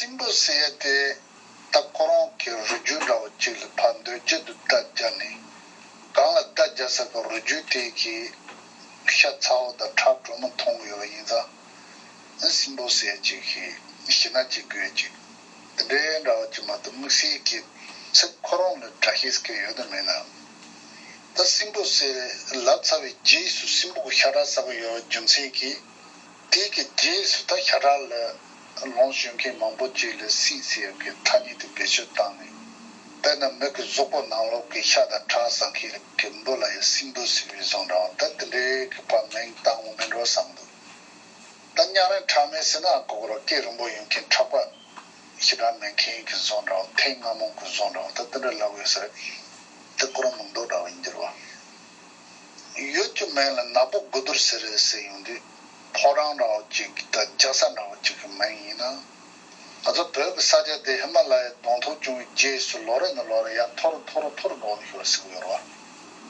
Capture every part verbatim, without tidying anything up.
སྲིན་པོ་ཟེར་ཡ་དེ་ད་ཁོ་རང་གི་རུས་རྒྱུད་འདྲ་བོ་གཅིག་ལ་ཕར་འདོད་རྒྱུ་དུ་བརྡ་སྦྱར་ནས། གང་ལ་བརྡ་སྦྱར་ས་གི་རུས་རྒྱུད་དེ་གི་ཤ་ཚ་བོ་དང་ཁྲག་དྲོན་མོ་མཐོང་གི་ཡོད་པ་ཡིན་ཙང་། ཨ་སྲིན་པོ་ཟེར་ཅིག་གིས་ཤི་ན་ཅིག་དགོས་ཅིག་དེ་འདྲའི་འདྲ་བ་ཅིག་མ་གཏོགས་དམིགས་བསལ་གྱི་ཚིག་ཁོ་རང་ལ་སྒྲ་ཤེས་ཀྱི་ཡོད་དམ་མེད་ན། ད་སྲིན་པོ་ཟེར་ལབ་ཚར་བའི་རྗེས་སུ་སྲིན་པོ་གི་ཤ་ཁྲག་ཟ་གི་ཡོད་པའི་རྒྱུ་མཚན་གྱིས། དེ་གི་རྗེས་སུ་ད་ཤ་ཁྲག་ལ་ལོངས་སྤྱོད་མཁན་མང་པོ་ཅིག་ལ་སྲིན་ཟེར་ཡག་གི་ཐ་སྙད་དེ་བེད་སྤྱོད་བཏང་ནས། དཔེར་ན་མི་གི་གཟུགས་པོ་ནང་ལོགས་ཀྱི་ཤ་དང་ཁྲག་ཟ་མཁན་གྱི་འབུ་ལ་ཡང་སྲིན་འབུ་ཟེར་བའི་བཟོ་འདྲ་བ། ད་དེ་འདྲའི་གི་ཕར་མིང་བཏང་དགོས་མིན་འགྲོ་བསམ་འདུག་ད་གཉའ་རེངས་ཁྲག་མེད་ཟེར་ན་ཨ་ཁོ་རང་སྐེ་རིང་པོ་ཡོད་མཁན་ཁྲག་པ་ཞེ་དྲག་མེད་མཁན་གྱི་བཟོ་འདྲ་བ། ཐལ་རྔ་མོང་གི་བཟོ་འདྲ་བ། ད་དེ་འདྲ་ལབ་ཡོད་ས་རེད། དེ་ཁོ་རང་མིང་འདོགས་འདྲ་བ་ཡིན་གྱི་རེད་བ། ཡུལ་གྱི་མིང་ལ་ནག་པོ་དགུ་དུར་ཟེར་རེད་ཟེར་ཡོང་དུས། ཕོ་བྲང་འདྲ་བོ་ཅིག་དང་རྒྱལ་ས་འདྲ་བོ་ཅིག་གི་མིང་ཡིན་ན། ང་ཚོ་བོད་ཀྱི་ས་ཆ་དེ་ཧི་མ་ལ་ཡའི་གདོང་ཐུག་བྱུང་བའི་རྗེས་སུ་ལོ་རེ་ནས་ལོ་རེ་ཡར་མཐོ་རུ་མཐོ་རུ་མཐོ་རུ་འགྲོ་གི་ཡོད་ཟེར་གྱི་ཡོད་རེད་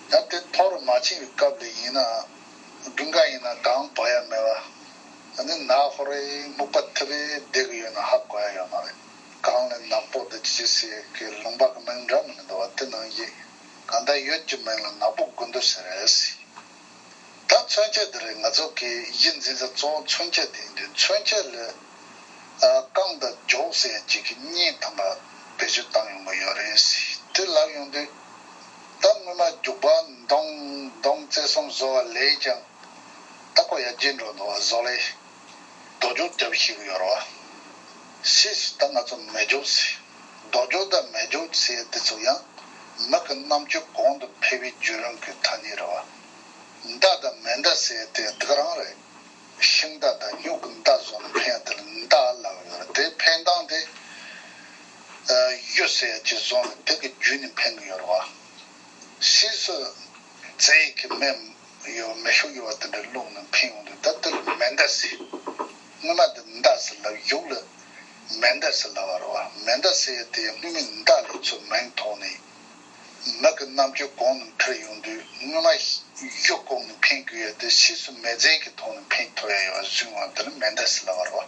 བ། ཡང་དེ་མཐོ་རུ་མ་ཕྱིན་པའི་སྐབས་ལ་ཡིན་ན། དགུན་ཁ་ཡིན་ན་གངས་བབས་ཡ་མེད་པ། ཨ་ནི་ནག་ཧོ་རེ་སྨུག་པ་ཐིབས་རེ་བསྡད་ཀྱི་ཡོད་ན་ཧ་གོ་ཡ་ཡོད་མ་རེད། གངས་ལ་ནག་པོ་དང་ཅི་ཟེར་གྱི་ལུང་པ་གི་མིང་འདྲ་མི་འདུག་བ། དེ་ནང་བཞིན། གང་ལྟར་ཡུལ་གྱི་མིང་ལ་ནག་པོ་དགུ་དུར་ཟེར་རེད། ད་མཚོན་བྱེད་འདི་རེད། ང་ཚོ་གི་གཞི་འཛིན་ས་གཙོ་བོ་མཚོན་བྱེད་དེ་ཡིན་དུས། མཚོན་བྱེད་ལ་ཨ་རྐང་དང་རྒྱོག་ཟེར་ཅིག་གི་གཉིས་ཐམ་པ་བེད་སྤྱོད་བཏང་ཡོང་གི་ཡོད་རེད། དེ་ལབ་ཡོང་དུས། ད་སྔོན་མ་རྒྱུག་པ་མདུང་མདུང་རྩེ་གསུམ་བཟོ་བ་ལས་ཀྱང་། ད་ཁོ་ཡར་རྒྱས་འགྲོ་འདུག་བ། བཟོ་ལས་རྡོ་རྒྱུག་རྒྱབ་ཤེས་ཀྱི་ཡོད་རེད་བ། ཕྱིས་སུ་ད་ང་ཚོ་མེ་རྒྱུག་ཟེར། རྡོ་རྒྱུག་དང་མེ་རྒྱུག་ཟེར་དེ་ཚོ་ཡང་མི་གི་རྣམ་དཔྱོད་གོང་དུ་འཕེལ་བའི་བརྒྱུད་རིམ་གྱི་ཐ་སྙད་རེད་བ། མདའ་དང་མེ་མདའ་ཟེར་དེ་དེ་ག་རང་རེད། ཤིང་མདའ་དང་སྨྱུག་གི་མདའ་བཟོ་ནས་འཕེན་ཡ་དེ་ལ་མདའ་ལབ་ཡོད་རེད། དེ་འཕེན་སྟངས་དེ་གཡུ་ཟེར་ཡ་ཅིག་བཟོ་ནས་དེ་གི་བརྒྱུད་ནས་འཕེན་གི་ཡོད་རེད་བ། ཕྱིས་སུ་རྫས་ཀྱི་མེ་ཡོད་མེ་ཤུགས་ཡོད་པ་དེ་འདྲ་བླུགས་ནས་འཕེན་ཡོང་དུས། ད་དེ་ལ་མེ་མདའ་ཟེར། སྔོན་མ་དེ་མདའ་ཟེར་ལབ། གཞུག་ལ་མེ་མདའ་ཟེར་ལབ་པ་རེད་བ། མེ་མདའ་ཟེར་ཡ་དེ་སྔོན་མའི་མདའ་ལས་ཚུར་མིང་ཐོགས་ནས། མི་གི་རྣམ་དཔྱོད་གོང་དུ་འཕེལ་ཡོང་དུས། སྔོན་མ་གཞུ་བཀོག་ནས་འཕེན་དགོས་ཡ་དེ་ཕྱིས་སུ་མེ་རྫས་ཀྱི་ཐོག་ནས་འཕེན་ཐུབ་ཡ་ཡོད་པ་བཟོས་ཡོང་བ་དེ་ལ་མེ་མདའ་ཟེར་ལབ་པ་རེད་བ།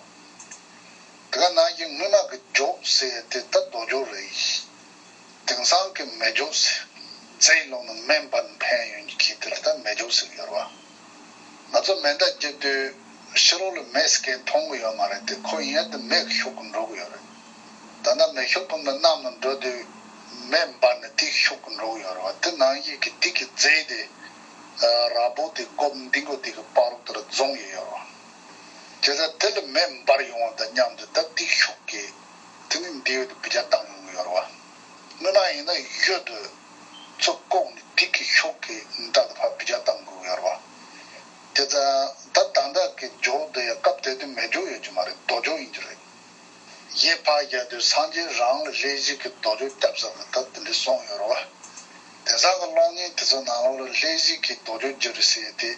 དེ་ག་ནང་བཞིན་སྔོན་མ་གི་རྒྱུག་ཟེར་ཡ་དེ་ད་རྡོ་རྒྱུག་རེད། དེང་སང་གི་མེ་རྒྱུག་ཟེར། རྫས་བླུགས་ནས་མེ་འབར་ནས་འཕེན་ཡོང་གི་དེ་ལ་ད་མེ་རྒྱུག་ཟེར་གྱི་ཡོད་རེད་བ། ང་ཚོ་མེ་མདའ་རྒྱབ་དུས་ཕྱི་རོལ་ལ་མེ་ཟེར་མཁན་མཐོང་གི་ཡོད་མ་རེད་དེ། ཁོ་ཡིན་ཡ་དེ་མེ་གི་ཤུགས་ཀྱིས་འགྲོ་གི་ཡོད་རེད། ད་ལྟ་མེ་ཤུགས་འཕུར་མདའ་བསྣམས་ནས་འགྲོ་དུས་མེ་འབར་ནས་དེ་གི་ཤུགས་ཀྱིས་འགྲོ་གི་ཡོད་རེད་བ། དེ་ནང་བཞིན་གྱི་དེ་གི་རྫས་དེ་ར་སྤུ་དེ་ཀོབ་མདུན་སྒོ་དེ་གི་བར་དུ་ར་འཛོང་གི་ཡོད་རེད་བ། བྱས་ཙང་དེ་ལ་མེ་འབར་ཡོང་བ་དང་མཉམ་དུ་ད་དེ་གི་ཤུགས་ཀྱིས་དེ་ནི་མདའ་དེ་བུད་རྒྱག་བཏང་ཡོང་གི་ཡོད་རེད་བ། སྔོན་མ་ཡིན་ན་གཞུ་དེ་ཚུར་བཀོག་ནས་དེ་གི་ཤུགས་ཀྱིས་མདའ་དེ་ཕར་བུད་རྒྱག་བཏང་དགོས་ཀྱི་ཡོད་རེད་བ། དེ་ཙང་ད་ད་ལྟ་གི་རྒྱུག་དེ་ཡང་སྐབས་དེ་དུས་མེ་རྒྱུག་ཡོད་ཀྱི་མ་རེད། རྡོ་རྒྱུག་ཡིན་གྱི་རེད། གཞན་ཕར་བཞག་དུས་སངས་རྒྱས་རང་ལ་ལྷས་བྱིན་གྱིས་རྡོ་རྒྱུག་བརྒྱབ་ས་ལ་ད་དེ་འདྲ་གསུངས་ཡོད་རེད་བ། དེང་སང་གི་གློག་བརྙན་དེ་ཚོ་ནང་ལོགས་ལ་ལྷས་བྱིན་གྱིས་རྡོ་རྒྱུག་བརྒྱབ་རེད་ཟེར་ཏེ།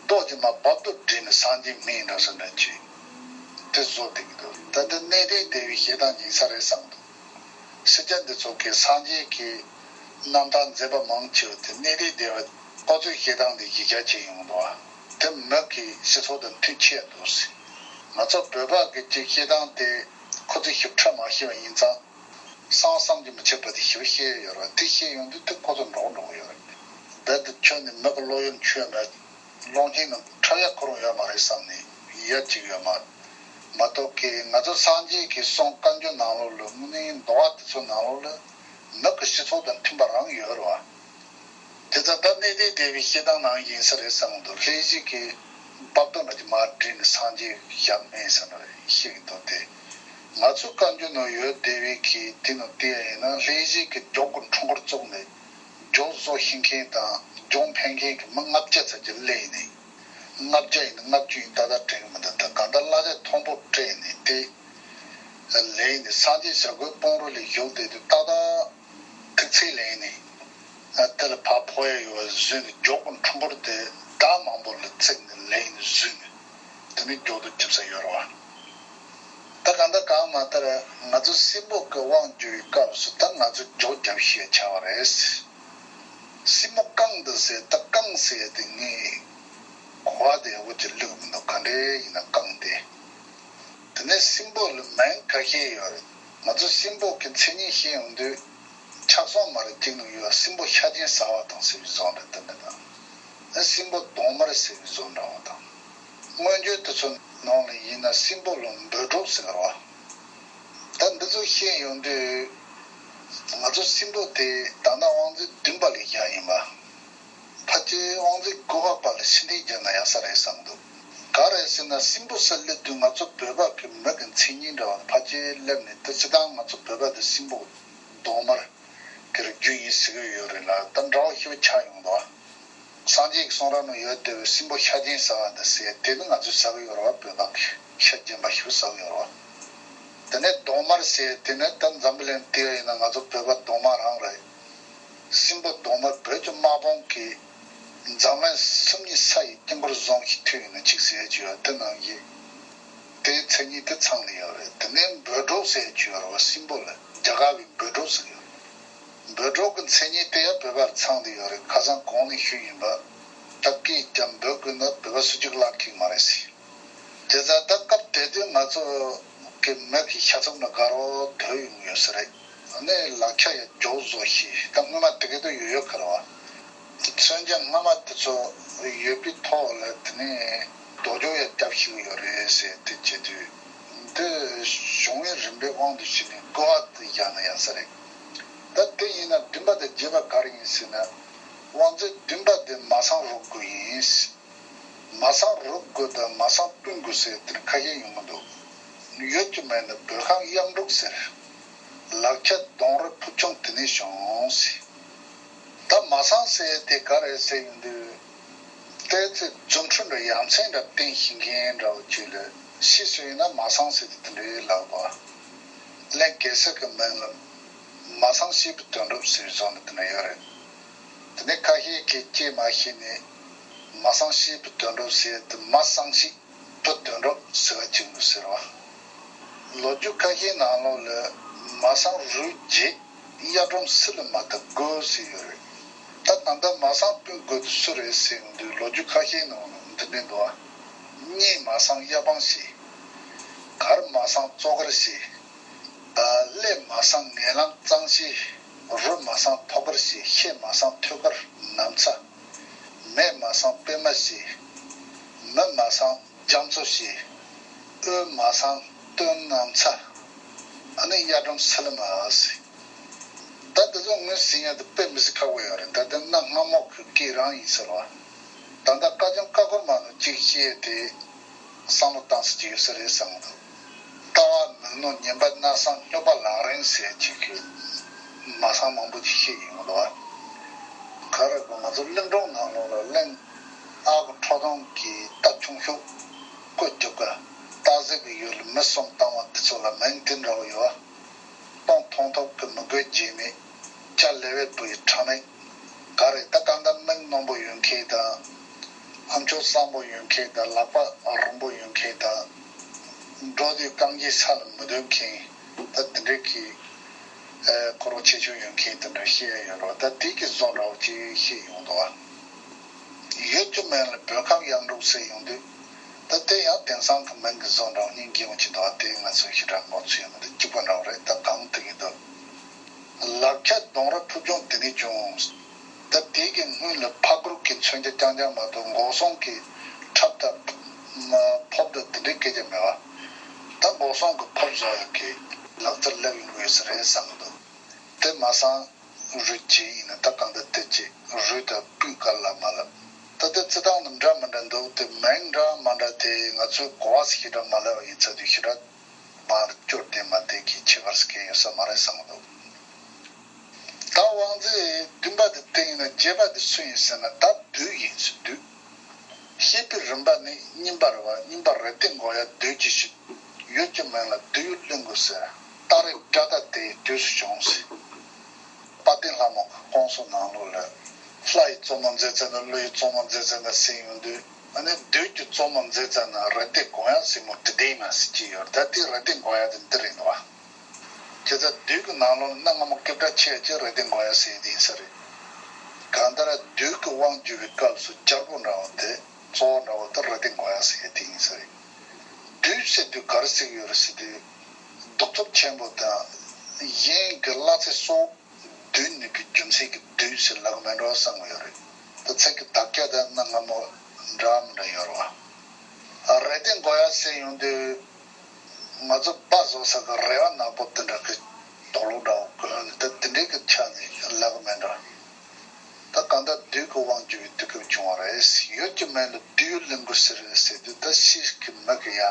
རྡོ་རྗེ་མ་རྦབ་རྡོ་བསྒྲིལ་ནས་སངས་རྒྱས་མིང་འདྲ་ས་འདྲ་བྱས། དེ་བཟོ་བསྡད་ཀྱི་འདུག་ད་ལྟ་གནས་བརྟན་སྡེ་བའི་བཤད་སྟངས་ཡིན་ས་རེད་བསམ་འདུག་སྲིད་སྐྱ་འདི་ཚོ་གིས་སངས་རྒྱས་ཀྱི་རྣམ་ཐར་མཛད་པ་མང་ཆེ་བ་དེ་གནས་བརྟན་སྡེ་བ་ཁོ་ཚོའི་བཤད་སྟངས་དེ་གཞི་རྒྱ་བྱས་ཡོང་འདུག་དེ་མི་གི་སྤྱི་ཚོགས་དང་མཐུན་ཆེ་འདུག་ང་ཚོ་བོད་པ་གི་ཅིག་བཤད་སྟངས་དེ་ཁོ་ཚོས་ཞིབ་ཕྲ་མ་ཤེས་པ་ཡིན་ཙང་། བསམ་བསམ་གྱིས་མི་ཁྱབ་པ་དེ་ཞིབ་བཤད་ཡོད་རེད་བ། དེ་བཤད་ཡོང་དུས་དེ་ཁོ་ཚོ་འགྲོ་འགྲོ་གི་ཡོད་རེད། རྦད་དེ་ཁྱོན་ནས་མི་གི་བློ་ཡུལ་ཆུད་མེད། གློག་བརྙན་ནང་འཁྲབ་ཡ་ཁོ་རང་ཡོད་མ་རེད་བསམ་ནས་ཡ་གཅིག་ཡོད་མ་རེད། མ་གཏོགས་ཀྱི་ང་ཚོ་སངས་རྒྱས་ཀྱི་གསུང་བཀའ་འགྱུར་ནང་ལོགས་ལ་དངོས་གནས་འདུལ་བ་དེ་ཚོ་ནང་ལོགས་ལ་མི་གི་སྤྱི་ཚོགས་དང་མཐུན་པ་རང་ཡོད་རེད་བ། དེ་ལྟར་ད་གནས་བརྟན་སྡེ་བའི་བཤད་སྟངས་ནང་ཡིན་ས་རེད་བསམ་གྱི་འདུག་ལྷས་བྱིན་གྱིས་རྦབ་རྡོ་འདྲ་ཅིག་མར་བསྒྲིལ་ནས་སངས་རྒྱས་ཞབས་མེད་ཟེར་ནས་བཤད་ཀྱི་འདུག་དེ་ང་ཚོའི་བཀའ་འགྱུར་ནང་ཡོད་བསྡད་པའི་གི་དེ་ནང་བལྟས་ཡ་ཡིན་ན། ལྷས་བྱིན་གྱིས་རྒྱུག་གི་འཕྲུལ་འཁོར་བཙུགས་ནས་རྒྱུག་བཟོ་ཤེས་མཁན་དང་རྒྱུག་འཕེན་མཁན་གྱི་མི་ལྔ་བརྒྱ་ཙམ་ཅིག་སླེབས་ནས། ལྔ་བརྒྱ་ཡིན་ན་ལྔ་བཅུ་ཡིན་ན་ད་ལྟ་དྲན་གྱི་མི་འདུག་ད་གང་ལྟར་གླ་ཆ་མཐོན་པོ་སྤྲད་ནས་དེ་ལེན་ནས་སངས་རྒྱས་བྱ་རྒོད་སྤུན་རོ་ལ་བཞུགས་བསྡད་དུས་ཏག་ཏག་ཐིག་ཚད་ལེན་ནས། ཨ། དེ་ལ་ཕར་ཕོག་ཡ་ཡོད་པ་བཟོས་ནས་རྒྱུག་གི་འཕྲུལ་འཁོར་དེ་བདག་མང་པོ་ལ་བརྩིགས་ནས་ལེན་ནས་བཟོས་ནས་དེ་ནས་རྒྱུག་རྡོ་རྒྱབ་ས་ཡོད་རེད་བ། ད་གང་ལྟར་གང་མ་ལྟར་ང་ཚོ་སྲིན་པོ་གི་དབང་བསྒྱུར་བའི་སྐབས་སུ་ད་ང་ཚོ་རྒྱུག་རྒྱབ་ཤེས་བྱ་བ་རེད། སྲིན་མོ་རྐང་འདི་ཟེར། ད་རྐང་ཟེར་དེ་ངས་གོ་བ་དེ་ཡག་པོ་ཅིག་བླུགས་མི་འདུག་ག་འདྲས་ཡིན་ན་རྐང་དེ། དེ་ དེ་ནས་སྲིན་པོ་ལ་མིང་ཁ་ཤས་ཡོད་རེད། ང་ཚོ་སྲིན་པོ་གི་མཚན་ཉིད་ཤེས་ཡོང་དུས་ཆགས་སོང་མ་རེད། གཅིག་ནི་ཡོད། སྲིན་པོ་ཤ་ཆེན་ཟ་བ་དང་ཟེར་བའི་བཟོ་འདྲ་དེ་འདྲ་དང་། ཨ་སྲིན་པོ་གདོང་དམར་ཟེར་བའི་བཟོ་འདྲ་བ་དང་། མངོན་བརྗོད་དེ་ཚོ་ནང་ལ་ཡིན་ན་སྲིན་པོ་ལ་འབོད་སྒྲོགས་ཟེར་བ། ད་འདི་ཚོ་ཤེས་ཡོང་དུས་ང་ཚོ་སྲིན་པོ་དེ་ད་ལྟ་དབང་འཛིན་བདུན་པ་ལས་བཞག་ཡིན་པ། ཕལ་ཆེར་དབང་འཛིན་དགུ་པ་པ་ལ་ཕྱིར་འཐེན་བརྒྱབ་ན་ཡག་ས་རེད་བསམ་འདུག་ག་རེ་ཟེར་ན་སྲིན་པོ་ཟེར་སླེབས་དུས་ང་ཚོ་བོད་པ་གི་མི་གི་མཚན་ཉིད་འདྲ་བ་ཕལ་ཆེར་སླེབས་ནས། དེ་སྤྱིར་བཏང་ང་ཚོ་བོད་པ་དེ་སྲིན་པོ་གདོང་དམར་གི་རིགས་རྒྱུད་ཡིན་ཟེར་གི་ཡོད་རེད་ལ། ད་འདྲ་བོ་ཞིག་ཆགས་ཡོང་འདུག་སངས་རྒྱས་ཀྱི་གསུང་རབ་ནང་ཡོད་བསྡད་པའི་སྲིན་པོ་ཤ་ཆེན་ཟ་བ་འདི་ཟེར་དེ་ནི་ང་ཚོས་ཟ་གི་ཡོད་རེད་བ། བོད་པ་གི་ཤ་རྒྱན་པ་ཞིག་ཟ་གི་ཡོད་རེད་བ། དེ་ནས་གདོང་དམར་ཟེར་དེ་ནི་ད་འཛམ་བུ་གླིང་དེ་ཡིན་ན་ང་ཚོ་བོད་པ་གདོང་དམར་རང་རེད། སྲིན་པོ་གདོང་དམར་བོད་ཀྱི་དམག་དཔུང་གིས་འཛམ་གླིང་སུམ་གཉིས་ས་ཡི་དཀྱིལ་འཁོར་བཟུང་ཞིག་ཐུག་ཡིན་ན་གཅིག་ཟེར་གྱི་ཡོད། དེ་ནང་བཞིན་དེའི་མཚན་ཉིད་དེ་ཚང་ལ་ཡོད་རེད། དེ་ནས་འབོད་སྒྲོགས་ཟེར་གྱི་ཡོད་རེད་བ། སྲིན་པོ་ལ་རྒྱ་གར་བའི་འབོད་སྒྲོགས་ཟེར་གྱི་ཡོད་རེད། འབོད་སྒྲོགས་ཀྱི་མཚན་ཉིད་དེ་ཡང་བོད་པར་ཚང་བསྡད་ཡོད་རེད། ཁ་སང་གོང་ནས་ཞུས་ཡིན་པ། སྐད་ཀྱིས་ཀྱང་འབོད་དགོས་ན་བོད་པ་སུ་གཅིག་བརླག་གི་མ་རེད་ཟེར། དེ་ཙང་ད་སྐབས་དེ་དུས་ང་ཚོ་གི་མི་གི་ཤ་ཚོམ་ལ་དགའ་རོགས་དོད་ཡོང་ཡོད་ས་རེད། ཨ་ནི་ལག་ཆ་ཡང་མགྱོགས་བཟོ་ཤེས། ད་སྔོན་མ་དེ་ག་དུས་ཡོད་ཡོད་ཁར་བ། མཚོན་ཆ་སྔ་མ་དེ་ཚོ་ཡོད་པའི་ཐོག་ལ་དེ་ནས་རྡོ་སྦྱོར་ཡང་རྒྱབ་ཤེས་ཡོད་རེད་ཟེར། དེ་བྱེད་དུས་འདི་གཞུང་ཡིན་རིམ་པའི་དབང་དུ་བྱས་ནས་བཀོད་པ་དེ་བཞག་ན་ཡག་ས་རེད། ད་དེ་ཡིན་ན་བདུན་པ་དང་བརྒྱད་པ་ག་རེ་ཡིན་ཟེར་ན། དབང་རྩ་བདུན་པ་དེ་མ་སངས་རུབ་དགོས་ཡིན། མ་སངས་རུབ་དགོས་དང་མ་སངས་སྤུན་དགོས་ཟེར་དེར་ཁ་ཤས་ཡོང་གི་འདུག་ཡོད་ཀྱི་མེད་ན་བོད་ཁམས་གཡང་འབྲུག་ཟེར། ལག་ཆ་གདོང་རུ་ཕུ་ཆུང་དེ་ནས་བྱུང་ཟེར། ད་མ་སངས་ཟེར་དེ་ག་རེ་ཟེར་ཡོང་དུས། ཏོག་ཙམ་རྫུ་འཕྲུལ་འདྲ་ཡ་མཚན་འདྲ་བསྟན་ཤེས་མཁན་འདྲ་བོ་ཅིག་ལ་ཤི་སོང་ཡིན་ན་མ་སངས་ཟེར་དེ་དེ་འདྲའི་ལག་པ། གླིང་གེ་སར་གྱི་མིང་ལ་མ་སངས་ཤེས་པའི་དོན་གྲུབ་ཟེར་བཟོ་ནས་དེ་འདྲ་ཡོད་རེད། དེ་ནས་ཁ་ཤས་ཀྱིས་ཅིས་མ་ཤེས་ནས་མ་སངས་ཤེས་པའི་དོན་གྲུབ་ཟེར་དེ་མ་སངས་ཤེས་པའི་དོན་གྲུབ་ཟེར་བ་ཅིག་འདུག་ཟེར་བ། ལོ་རྒྱུས་ཁ་ཤས་ནང་ལོགས་ལ་མ་སངས་རུས་རྗེས་གཡའ་སྒྲོམ་སུ་ལ་མ་བཏབ་དགོས་ཟེར་ཡོད་རེད། ད་ད་ལྟ་མ་སངས་སྤུན་དགོས་དུས་སུ་རེད་ཟེར་ཡོང་དུས་ལོ་རྒྱུས་ཁ་ཤས་ནང་ལ་འདི་འདྲ་འདུག་ཨ། གཉིས་མ་སངས་གཡའ་སྤང་ཞེས། གར་མ་སངས་གཙོ་གར་ཞེས། ཀླད་མ་སངས་ངན་ལམ་གཙང་ཞེས། རུ་མ་སངས་ཐོག་ཁར་ཞེས། ཤེད་མ་སངས་ཐོད་དཀར་ནམ་ཚ། མེ་མ་སངས་པད་མ་ཞེས། མི་མ་སངས་རྒྱ་མཚོ་ཞེས། འོད་མ་སངས་སྟོན་ནམ་ཚ། ཨ་ནི་གཡའ་སྒྲོམ་སི་ལི་མ་ཟེར། ད་དེ་ཚོ་ངོས་ཟིན་ཡ་དེ་དཔེ་མི་སྲིད་ཁག་པོ་ཡོད་རེད། ད་དེ་གནའ་སྔ་མོ་གི་སྐད་རང་ཡིན་ཟེར་བ། ད་ལྟ་ཀ་ཅང་ཀ་ཁོར་མ་ནུ་གཅིག་བཤད་དེ་བསམ་བློ་བཏང་ས་ཅིག་ཡོད་ས་རེད་བསམ་གི་འདུག་ལྟ་བ་མིག་རྣོ་ཉན་པ་སྣ་བཟང་སྨྱོ་པ་ལག་རིང་ཟེར་ཅིག་གི་མ་སངས་མང་པོ་ཅིག་བཤད་ཡོང་གི་འདུག་བ། ག་རེ་གོ་ང་ཚོ་གླིང་སྒྲུང་ནང་ལོགས་ལ་གླིང་ཨ་ཁུ་ཁྲོ་ཐུང་གི་རྟ་ཆུང་ཤོས་བཀོད་རྒྱུག་ག་སྟག་གཟིག་གི་ཡུལ་ལ་མི་གསུམ་བཏང་བ་དེ་ཚོ་ལ་མིང་དེ་འདྲ་བོ་ཡོད་བ། སྟོང་མཐོང་ཐོབ་ཀྱི་མི་རྒོད་རྗེས་མེད། སྐྱ་ལེ་བའི་བུ་ཡི་ཁྲ་མིག་ག་རེ་ད་གང་ལྟར་མིག་རྣོན་པོ་ཡོད་མཁན་དང་། ཨམ་ཅོག་བཟང་པོ་ཡོད་མཁན་དང་། ལག་པ་རིང་པོ་ཡོད་མཁན་དང་། འགྲོ་དུས་རྐང་རྗེས་ས་ལ་མི་སྡོད་མཁན། ད་དེ་འདྲའི་གི་ཨེ་འཁོར་བ་ཆེ་ཆུང་ཡོད་མཁན་དེ་འདྲ་བཤད་ཡ་ཡོད་རེད་བ། ད་དེ་གི་བཟོ་འདྲ་བོ་ཅིག་བཤད་ཡོང་འདུག་བ། ཡོད་ཀྱི་མིང་ལ་བོད་ཁམས་གཡང་འབྲུག་ཟེར་ཡོང་དུས། ད་དེ་ཡང་དེང་སང་གི་མིང་གི་བཟོ་འདྲ་བོ་སྙིང་རྗེ་མོ་ཅིག་འདུག་བ། དེ་ང་ཚོས་ཞེ་དྲག་ངོ་ཚ་ཡོད་མི་འདུག་སྐྱིད་པོ་འདྲ་བོ་རེད། ད་གང་ཐུག་གི་འདུག་ལག་ཆ་གདོང་ར་ཕུབ་ཆུང་དེ་ནས་བྱུང་། ད་དེ་གི་སྔོན་ལ་ཕ་གུར་གྱི་མཚོན་ཆ་རྐྱང་རྐྱང་མ་གཏོགས་འགོག་སྲུང་གི་ཁྲབ་དང་ཕོབ་དང་དེ་འདྲའི་སྐད་ཆ་མེད་བ། ད་འགོག་སྲུང་གི་ཕོབ་བཟོ་ཡག་གི་ལག་རྩལ་སླེབས་ཡོང་གི་ཡོད་ས་རེད་བསམ་གི་འདུག་དེ་མ་སང་རུས་བྱས་ཡིན་ན་ད་གང་ལྟར་དེ་བྱས་རུས་དང་སྤུས་དཀར་ལ་མ་ལབ། ད་ལྟ་རྩི་སྟངས་ནི་འདྲ་མི་འདྲ་འདུག་དེ་མིང་འདྲ་མ་འདྲ་དེ་ང་ཚོས་གོ་བ་ཞེ་དྲག་མ་ལབ་པ་ཡིན་ཚ་དུས་ཞེ་དྲག་མར་སྐྱོར་དེ་མ་དེ་གི་ཁྱད་པར་སྐྱེ་ཡོད་ས་མ་རེད་བསམ་གི་འདུག་ད་དབང་རྩའི་བདུན་པ་དེ་བསྟན་ཡིན་ན་བརྒྱད་པ་དེ་སུ་ཡིན་ཟེར་ན་ད་བདུད་ཡིན་ཟེར། བདུད། བཤད་པའི་རིམ་པ་ནི་གཉིས་པ་རེད་བ། གཉིས་པ་རེ་ལྡེ་འགོག་ཡ་བདུད་ཀྱི་ཞིག་ཡོད་ཀྱི་མིང་ལ་བདུད་ཡུལ་གླིང་དགོས་ཟེར། སྟག་རི་དགྲ་སྟ་དེའི་དུས་སུ་བྱུང་ཟེར། དཔལ་ལྡན་ལྷ་མོ་གི་ཁོངས་སུ་ནང་ལོགས་ལ། ལྷ་ཡི་གཙོ་མོ་མཛད་ཚེ་ན། ཀླུ་ཡི་གཙོ་མོ་མཛད་ཚེ་ན་ཟེར་ཡོང་དུས། ཨ་ནི་བདུད་ཀྱི་གཙོ་མོ་མཛད་ཚེ་ན་རེ་ལྡེ་འགོག་ཡ་ཟེར་མོ་དེ་དེ་མ་ཟེར་གྱི་ཡོད། ད་དེ་རེ་ལྡེ་འགོག་ཡ་དེ་འདི་རེད་འདུག་བ། ཁྱེད་ཚོ་བདུད་ཀྱི་ནང་ལོགས་ན་སྔ་མོ་སྐད་གྲགས་ཆེ་ཆེ་རེ་ལྡེ་འགོག་ཡ་ཟེར་དེ་ཡིན་ས་རེད། གང་ལྟར་བདུད་ཀྱི་དབང་བསྒྱུར་བའི་སྐབས་སུ་རྒྱལ་པོ་འདྲ་བོ་དེ་གཙོ་བོ་འདྲ་བོ་དེ་རེ་ལྡེ་འགོག་ཡ་ཟེར་དེ་ཡིན་ས་རེད། བདུད་ཟེར་དུས་ག་རེ་ཟེར་གྱི་ཡོད་རེད་ཟེར་དུས། གདུག་རྩུབ་ཆེན་པོ་དང་། གཞན་གྱི་བླ་ཚེ་སྲོག་བདུད་ནུས་པའི་རྒྱུ་མཚན་གྱིས་བདུད་ཟེར་ལབ་ཀྱི་མེད་འགྲོ་བསམ་གྱི་ཡོད་རེད། ད་ཚིག་གི་དག་ཆ་དང་གནའ་སྔ་མོ་འདྲ་མི་འདྲ་ཡོད་རེད་བ། རེ་ལྡེ་འགོ་ཡ་ཟེར་ཡོང་དུས། ང་ཚོ་སྦ་བཟོ་ས་གི་རེ་བ་ནག་པོ་དེ་འདྲ་གི་དོག་ལོག་འདྲ་བོ་གོན་ནས་ད་དེ་འདྲའི་གི་ཆ་ནས་ལབ་ཀྱི་མེད་འགྲོ། ད་གང་ལྟར་བདུད་ཀྱི་དབང་བསྒྱུར་བའི་དུས་སྐབས་བྱུང་བ་རེད། ཡོད་ཀྱི་མེད་ལ་བདུད་ལེན་དགོས་ཟེར་ཟེར་དུས་ད་ཕྱིས་ཀྱི་མི་གི་ཡ་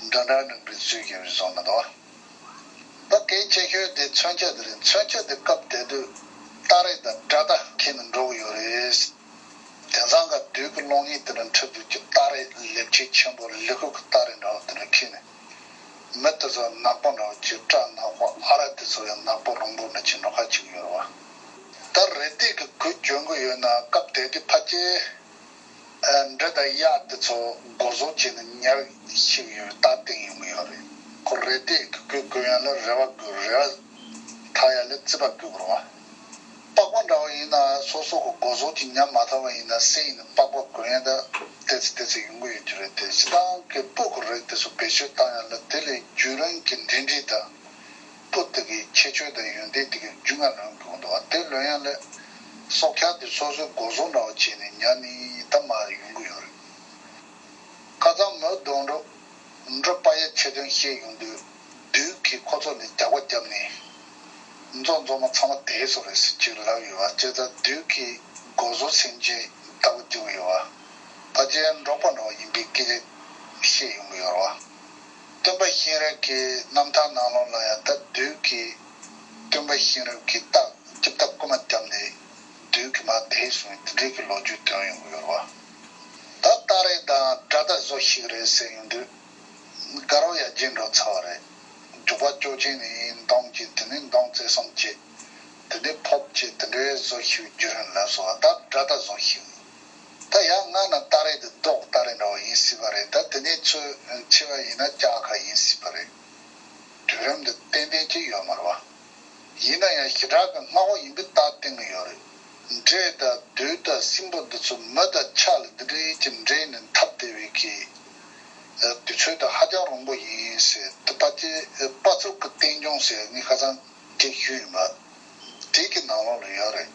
འདྲ་འདྲ་འདྲ་འདྲ་བཟོས་ཀྱི་བཟོ་མི་འདུག་ད་གལ་ཆེ་ཤོས་དེ་མཚོན་ཆ་དེ་རེད། མཚོན་ཆ་དེ་སྐབས་དེ་དུས་སྟ་རེ་དང་དགྲ་སྟ་འཁྱེར་ནས་འགྲོ་གི་ཡོད་རེད། དེང་སང་ག་བདུད་ཀྱི་གློག་བརྙན་དེ་འདྲ་འཁྲབ་དུས་ཀྱི་སྟ་རེ་ལེབ་ཆེ་ཆེན་པོ་ལི་ཁུ་གི་སྟ་རེ་འདྲ་བོ་དེ་འདྲ་འཁྱེར་ནས། མི་དེ་ཚོ་ནག་པོ་འདྲ་བོ་ཅིག་སྐྲ་ནག་པོ། ཨ་ར་དེ་ཚོ་ཡང་ནག་པོ་རོང་པོ་འདྲ་ཅིག་འགྲོ་ཁ་ཅིག་ཡོད་རེད་བ། ད་རེ་ལྡེ་གི་གོས་གྱོན་གི་ཡོད་ན་སྐབས་དེ་དུས་ཕལ་ཆེར། ཨ། འབྲི་དང་གཡག་དེ་ཚོ་སྒོ་ཟོག་བྱས་ནས་ཉར་ཤེས་ཀྱི་ཡོད་རྟགས་བསྟན་ཡོང་གི་ཡོད་རེད། ཁོ་རེ་ལྡེ་གི་གོས་གོན་ཡ་ལ་རེ་བ་དགོས། རེ་བ་འཐག་ཡ་ལ་རྩིད་པ་དགོས་པ་རེད་བ། པགས་པ་འདྲ་བོ་ཡིན་ན་སོ་སོ་གི་སྒོ་ཟོག་ཅིག་ཉར་མ་ཐུབ་པ་ཡིན་ན་སེ་ཡིན་ན་པགས་པ་གོན་ཡ་ད་ཏོག་ཙམ་ཏོག་ཙམ་ཡོང་གི་ཡོད་རྒྱུ་རེད་དེ། སྤྱིར་བཏང་གི་སྤུ་གུ་རིགས་དེ་ཚོ་བེད་སྤྱོད་བཏང་ཡ་ལ་དེ་ལས་རྒྱུན་རིང་གི་འབྲེལ་འདྲིས་དང་། སྤུ་དེ་གི་ཁྱད་ཆོས་དང་ཡོན་ཏན་དེ་གི་རྒྱུས་མངའ་ལོན་དགོས་འདུག་བ། དེ་ལོན་ཡ་ལ་སྲོག་ཆགས་དེ་སོ་སོའི་སྒོ་ཟོག་འདྲ་བོ་བྱས་ནས་ཉར་ནས་ད་མར་ཡོང་གི་ཡོད་རེད། ཁ་སང་མོན་རྡོ་འགྲོ་འབྲོ་པ་ཡ་ཆེ་དོན་བཤད་ཡོང་དུས། བདུད་ཀྱིས་ཁོ་ཚོ་ལ་རྒྱག་པ་བརྒྱབ་ནས། མཛོ་མཛོ་མོ་ཚང་མ་དེད་སོང་རེད་ཟེར་ཅིག་ལབ་ཡོད་བ། བྱས་ཙང་བདུད་ཀྱིས་སྒོ་ཟོག་སེམས་ཅན་ལྟ་བུ་བརྒྱབ་ཡོད་བ། ཕལ་ཆེར་འབྲོག་པ་འདྲ་བ་ཡིན་པའི་སྐད་ཆ་བཤད་ཡོང་གི་ཡོད་རེད་བ། སྟོན་པ་གཤེན་རབ་ཀྱི་རྣམ་ཐར་ནང་ལོགས་ལ་ཡང་ད་བདུད་ཀྱིས་སྟོན་པ་གཤེན་རབ་ཀྱི་རྟ་ལྕགས་ཐག་རྐུ་མ་བརྒྱབ་ནས་བདུད་ཀྱིས་མར་དེད་སོང་བའི་དེ་འདྲའི་གི་ལོ་རྒྱུས་ཐོན་ཡོང་གི་ཡོད་རེད་བ། ད་སྟ་རེ་དང་དགྲ་སྟ་བཟོ་ཤེས་ཀྱི་རེད་ཟེར་ཡོང་དུས། དགའ་རབ་ཡར་རྒྱས་འགྲོ་ཚར་བ་རེད། རྒྱུག་པ་ཅོག་ཅན་ནས་འདོང་གཅིག་དེ་ནས་འདོང་རྩེ་གསུམ་གཅིག་དེ་ནས་ཕོབ་གཅིག་དེ་འདྲའི་བཟོ་ཤེས་རྒྱུ་རེད་ལབ་སོང་བ། ད་དགྲ་སྟ་བཟོ་ཤེས། ད་ཡང་སྔ་ན་སྟ་རེ་དེ་རྡོ་གི་སྟ་རེ་འདྲ་བོ་ཡིན་སྲིད་པ་རེད། ད་དེ་ནས་ཚུར་ཕྱེ་བ་ཡིན་ན་ལྕགས་ཁ་ཡིན་སྲིད་པ་རེད། དུས་རིམ་དེ་ཏན་ཏན་གཅིག་ཡོད་མ་རེད་བ། ཡིན་ན་ཡང་ཞེ་དྲག་གི་སྔ་བོ་ཡིན་པའི་རྟགས་བསྟན་གྱི་ཡོད་རེད། འདྲེ་དང་བདུད་དང་སྲིན་པོ་འདི་ཚོ་མི་དང་ཆ་ལ་འདི་འདྲའི་གི་འདྲེས་ནས་འཐབ་བསྡད་པའི་གི་དུས་ཚོད་དེ་ཧ་ཅང་རིང་པོ་ཡིན་ཟེར། དེ་ཕལ་ཆེར་དཔའ་མཛངས་ཀྱི་རྟེན་འབྱུང་ཟེར་ངས་ཁ་སང་དེ་ཞུས་ཡིན་པ། དེ་གི་ནང་ལོགས་ལ་ཡོད་རེད།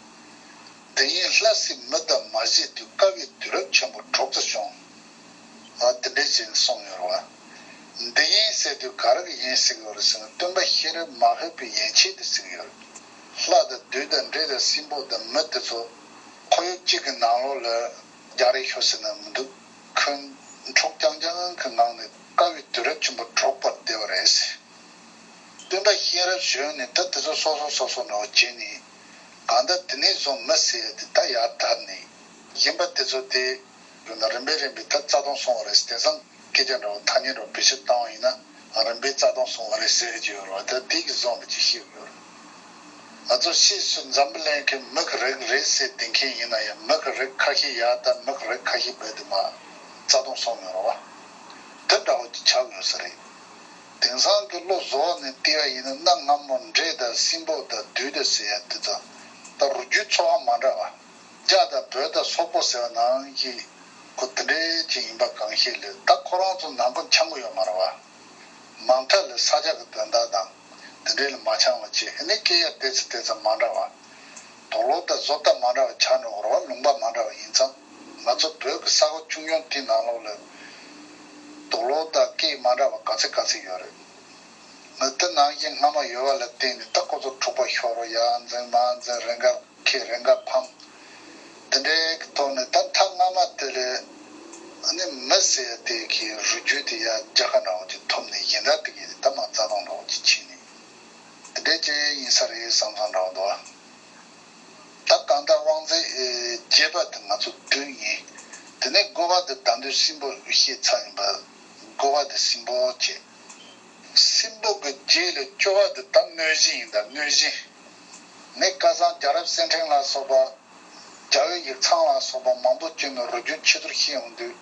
དེ་ཡིན་ལྷ་སྲིན་མི་དང་མ་བྱེད་དུས་དཀའ་བའི་དུས་རབས་ཆེན་པོ་དྲུག་ཏུ་བྱུང་། ཨ། དེ་འདྲ་ཞིག་གསུངས་ཡོད་རེད་བ། འདི་ཡིན་ཟེར་དུས་ག་རེ་གི་ཡིན་ཟེར་གི་ཡོད་རེད་ཟེར་ན། སྟོན་པ་གཤེན་རབ་མ་ཕེབས་པའི་ཡན་ཆད་དེ་ཟེར་གི་ཡོད་རེད། ལྷ་དང་བདུད་དང་འདྲེ་དང་སྲིན་པོ་དང་མི་དེ་ཚོ་ཁོར་ཡུག་གཅིག་གི་ནང་ལོགས་ལ་རྒྱག་རེས་ཤོག་ཟེར་ན་མི་འདུག་ཁོང་འཁྲུག་རྐྱང་རྐྱང་གི་ངང་ནས་དཀའ་བའི་དུས་རབས་ཆེན་པོ་དྲུག་པར་བསྡད་པ་རེད་ཟེར། སྟོན་པ་གཤེན་རབ་བྱོན་ནས་ད་དེ་ཚོ་སོ་སོ་སོ་སོ་འདྲ་བོ་བྱས་ནས། གང་ལྟར་དེ་ནས་བཟུང་མི་ཟེར་ཡ་དེ་ད་ཡར་དར་ནས། གཞན་པ་དེ་ཚོ་དེ་རིམ་པས་རིམ་པས་ད་རྩ་སྟོངས་སོང་བ་རེད། དེང་སང་སྐད་ཆ་འདྲ་བོ་ཐ་སྙད་འདྲ་བོ་བེད་སྤྱོད་བཏང་བ་ཡིན་ན་རིམ་པས་རྩ་སྟོངས་སོང་བ་རེད་ཟེར་གྱི་ཡོད་རེད་བ། ད་དེ་གི་བཟོ་འདྲ་ཅིག་ཤེས་དགོས་རེད། ང་ཚོ་ཕྱིས་སུ་འཛམ་བུ་གླིང་གི་མི་གི་རིགས་རེད་ཟེར་བསྡད་མཁན་ཡིན་ན་ཡང་། མི་གི་རིགས་ཁ་ཤས་ཡར་དར། མི་གི་རིགས་ཁ་ཤས་རྦད་དེ་མར་རྩ་སྟོངས་སོང་ཡོད་རེད་བ། དེ་འདྲ་བོ་ཅིག་ཆགས་ཡོད་ས་རེད། དེང་སང་གི་བློ་བཟོ་བ་ནས་བལྟས་པ་ཡིན་ན། གནའ་སྔ་མོ་འདྲེ་དང་སྲིན་པོ་དང་བདུད་དང་ཟེར་ཡ་དེ་དང་ད་རུས་རྒྱུད་ཚོ་བ་མ་འདྲ་བ། རྒྱ་དང་བོད་དང་སོག་པོ་ཟེར་བ་ནང་བཞིན་ཁོ་དེ་འདྲའི་ཅིག་ཡིན་པ་གང་ཤེས་ལས། ད་ཁོ་རང་ཚོ་ནང་ཁུལ་འཆམ་གི་ཡོད་མ་རེད་བ། མ་མཐའ་ལ་ས་ཆ་གི་དོན་དག་དང་དེ་འདྲའི་ལ་མ་འཆམ་པ་བྱས། ཨ་ནི་སྐད་ཡ་དེ་ཚོ་དེ་ཚོ་མ་འདྲ་བ། དུག་ལོག་དང་བཟོ་ལྟ་མ་འདྲ་བ་ཆགས་འགྲོ་གི་རེད་བ། ལུང་པ་མ་འདྲ་བ་ཡིན་ཙང་། ང་ཚོ་བོད་ཀྱི་ས་གོ་ཆུང་ཆུང་དེའི་ནང་ལོགས་ལ་དུག་ལོག་དང་སྐད་མ་འདྲ་བ་ག་ཚོད་ག་ཚོད་ཡོད་རེད། ང་དེ་ནང་བཞིན་སྔ་མ་ཡོད་པ་ལ་བརྟེན་ནས་ད་ཁོ་ཚོ་འཁྲུག་པ་ཤོར་རོ། ཡར་འཛིང་མར་འཛིང་། རེ་འགའ་ཁེ་རེ་འགའ་ཕམ། དེ་འདྲའི་གི་ཐོག་ནས་ད་མཐའ་སྔ་མ་དེ་ལས་ཨ་ནི་མི་ཟེར་ཡ་དེ་གི་རུས་རྒྱུད་དེ་ཡར་རྒྱལ་ཁ་འདྲ་བོ་ཅིག་ཐོབ་ནས། གཞན་དག་དེ་གི་ད་མར་རྩ་སྟོངས་འདྲ་བོ་ཅིག་ཕྱིན་ནས། དེ་འདྲའི་ཅིག་ཡིན་ས་རེད་བསམ་བསམ་འདྲ་བོ་འདུག་ད་གང་ལྟར་དབང་རྫས་རྒྱས་པ་དེ་ང་ཚོ་བདུན་ཡིན། དེ་ནས་དགུ་པ་དེ་ད་དུང་སྲིན་པོ་བཤད་ཚར་ཡིན་པ། དགུ་པ་དེ་སྲིན་པོ་བྱས། སྲིན་པོ་གི་རྗེས་ལ་བཅུ་པ་དེ་ད་གནོད་སྦྱིན་ཡིན། ད་གནོད་སྦྱིན་ནི་ཁ་སང་རྒྱལ་རབས་གསེར་ཕྲེང་ལ་སོགས་པ། རྒྱལ་བའི་ཡིག་ཚང་ལ་སོགས་པ་མང་པོ་བྱས་ནས་རུས་རྒྱུད་ཆེ་མཐོར་བཤད་ཡོང་དུས།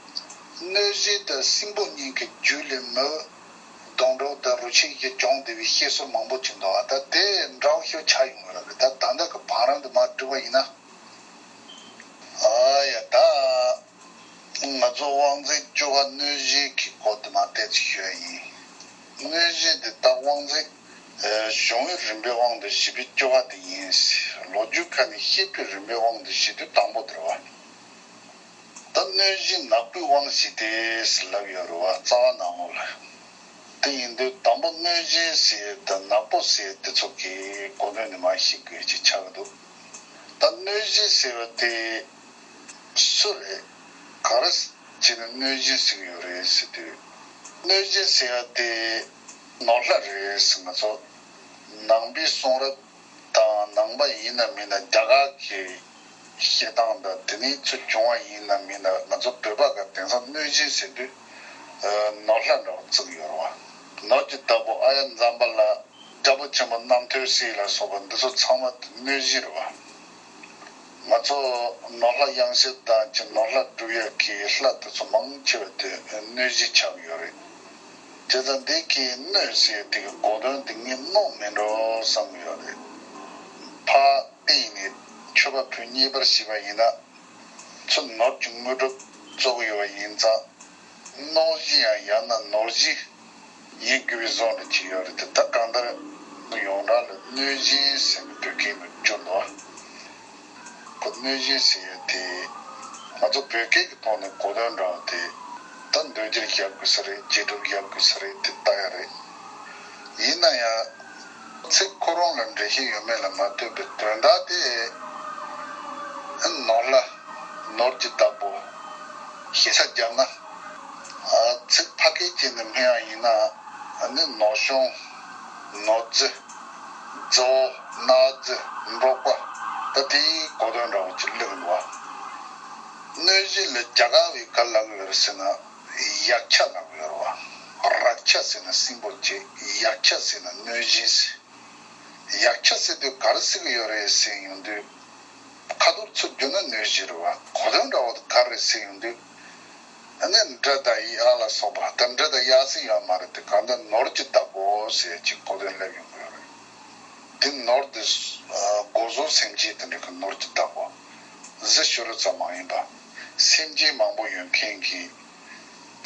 གནོད་སྦྱིན་དང་སྲིན་པོ་གཉིས་ཀྱི་རྒྱུད་ལས་མི་སྡོང་གྲོགས་དང་རུས་ཆེན་བཞི་བྱུང་བསྡད་པའི་བཤད་སྲོལ་མང་པོ་ཅིག་འདུག་ད་དེ་འདྲ་བོ་ཞིག་ཆགས་ཡོང་གི་རེད། ད་ད་ལྟ་གི་བང་རིམ་དེ་མར་བསྒྲིགས་པ་ཡིན་ན། ཨ་ཡ་ད། ང་ཚོ་དབང་འཛིན་བཅུ་པ་གནོད་སྦྱིན་གྱི་སྐོར་དུ་མ་བལྟས་ཚེ་ཞུ་ཡ་ཡིན། གནོད་སྦྱིན་དེ་ད་དབང་འཛིན་གཞུང་གི་རིམ་པའི་དབང་དུ་བྱས་པའི་བཅུ་པ་དེ་ཡིན། ལོ་རྒྱུས་ཁ་ནས་བཤད་པའི་རིམ་པའི་དབང་དུ་བྱས་དུས་དང་པོ་དེ་རེད་བ། ད་གནོད་སྦྱིན་ནག་པོའི་དབང་བྱས་ཏེ་ལབ་ཡོད་རེད་བ། རྩ་བ་ནང་ལོགས་ལ། དེ་ཡིན་དུས་དང་པོ་གནོད་སྦྱིན་ཟེར་དང་ནག་པོ་ཟེར་དེ་ཚོ་གི་གོ་དོན་ནི་མ་ཤེས་དགོས་ཀྱི་ཆགས་འདུག་ད་གནོད་སྦྱིན་ཟེར་བ་དེ་སུ་རེད། ག་རེ་བྱས་ནས་གནོད་སྦྱིན་ཟེར་གྱི་ཡོད་རེད་ཟེར་དུས། གནོད་སྦྱིན་ཟེར་བ་དེ་ནོར་ལྷ་རེད་ཟེར། ང་ཚོ་ནང་པའི་གསུང་རབ་དང་ནང་པ་ཡིན་ན་མིན་ན་རྒྱ་གར་གྱི་བཤད་སྟངས་དང་དེ་ནས་ཚུར་བྱུང་བ་ཡིན་ན་མིན་ན། ང་ཚོ་བོད་པ་ག་དེང་སང་གནོད་སྦྱིན་ཟེར་དུས་ནོར་ལྷ་འདྲ་བོ་བརྩི་གི་ཡོད་རེད་བ། ནོར་གྱི་བདག་པོ་ཨཱརྱ་ཛམ་བྷ་ལ། རྒྱལ་པོ་ཆེན་པོ་རྣམ་ཐོས་སྲས་ལ་སོགས་པ་འདི་ཚོ་ཚང་མ་དེ་གནོད་སྦྱིན་རེད་བ། ང་ཚོ་ནོར་ལྷ་གཡང་སྐྱབས་དང་ཅི་ནོར་ལྷ་སྒྲུབ་ཡ་གི་ལྷ་དེ་ཚོ་མང་ཆེ་བ་དེ་གནོད་སྦྱིན་ཆགས་ཡོད་རེད། བྱས་ཙང་འདི་གི་གནོད་ཟེར་དེ་གི་གོ་དོན་དེ་ངས་རྣོ་མིན་འགྲོ་བསམ་གི་ཡོད་རེད། ཕ་ཨེ་ཡིན་ནས་མཆོད་པ་ཕུལ་མཉེས་པར་བྱས་པ་ཡིན་ན། ཚུར་ནོར་གྱི་དངོས་གྲུབ་སྩོལ་གི་ཡོད་པ་ཡིན་ཙང་། གནོད་སྦྱིན་ཡང་ཡང་ན་ནོར་སྦྱིན་ཡིན་དགོས་པའི་བཟོ་འདྲ་ཅིག་ཡོད་རེད་དེ། ད་གང་ལྟར་ཡོངས་གྲགས་ལ་གནོད་སྦྱིན་ཟེར་ནས་བོད་སྐད་ནང་བསྒྱུར་འདུག་བ། ཁོ་གནོད་སྦྱིན་ཟེར་ཡས་དེ་ང་ཚོ་བོད་སྐད་ཀྱི་ཐོག་ནས་གོ་དོན་འདྲ་བ་དེ། ད་འདོད་སྦྱིན་བཞག་དགོས་ས་རེད། རྗེས་གྲུབ་བཞག་དགོས་ས་རེད་དེ་ལྟ་ཡ་རེད། ཡིན་ན་ཡང་། ཚིག་ཁོ་རང་ལ་འགྲེལ་བཤད་ཡོད་མེད་ལ་མ་ལྟོས་པའི་དོན་དག་དེ། ནོར་ལྷ། ནོར་གྱི་བདག་པོ། ཞེ་ས་བརྒྱབ་ན། ཚིག་ཕ་སྐད་ཅིག་ནས་སྨྲས་པ་ཡིན་ན། ནི་ནོར་གཞོན། ནོར་རྫི། རྫི་བོ། གནག་རྫི། འབྲོག་པ། ད་དེའི་གོ་དོན་འདྲ་བོ་ཅིག་སླེབས་འདུག་བ། གནོད་སྦྱིན་ལ་རྒྱ་གར་བས་ག་ལབ་ཡོད་རེད་ཟེར་ན། ཡཀྵ་ལབ་ཡོད་རེད་བ། རཀྵ་ཟེར་ན་སྲིན་པོ་བྱས། ཡཀྵ་ཟེར་ན་གནོད་སྦྱིན་ཟེར། ཡཀྵ་ཟེར་དུས་ག་རེ་ཟེར་གི་ཡོད་རེད་ཟེར་ཡོང་དུས། ཁ་ཐོར་ཚུར་བསྒྱུར་ན་གནོད་སྦྱིན་རེད་བ། གོ་དོན་འདྲ་བོ་དེ་ག་རེ་ཟེར་ཡོང་དུས། ཨ་ནི་འབྲི་དང་ཡག་ལ་སོགས་པ་དང་། འབྲི་དང་ཡག་ཟེར་ཡོད་མ་རེད་དེ། གང་ལྟར་ནོར་གྱི་བདག་པོ་ཟེར་གྱི་གོ་དོན་སླེབས་ཡོང་གི་ཡོད་རེད། དེ་ནོར་དེ་སྒོ་ཟོག་སེམས་ཅན་དེ་འདྲ་གི་ནོར་གྱི་བདག་པོ། གཟི་ཞོ་རུ་ཙམ་མ་ཡིན་པ། སེམས་ཅན་མང་པོ་ཡོད་མཁན་གྱི་ད་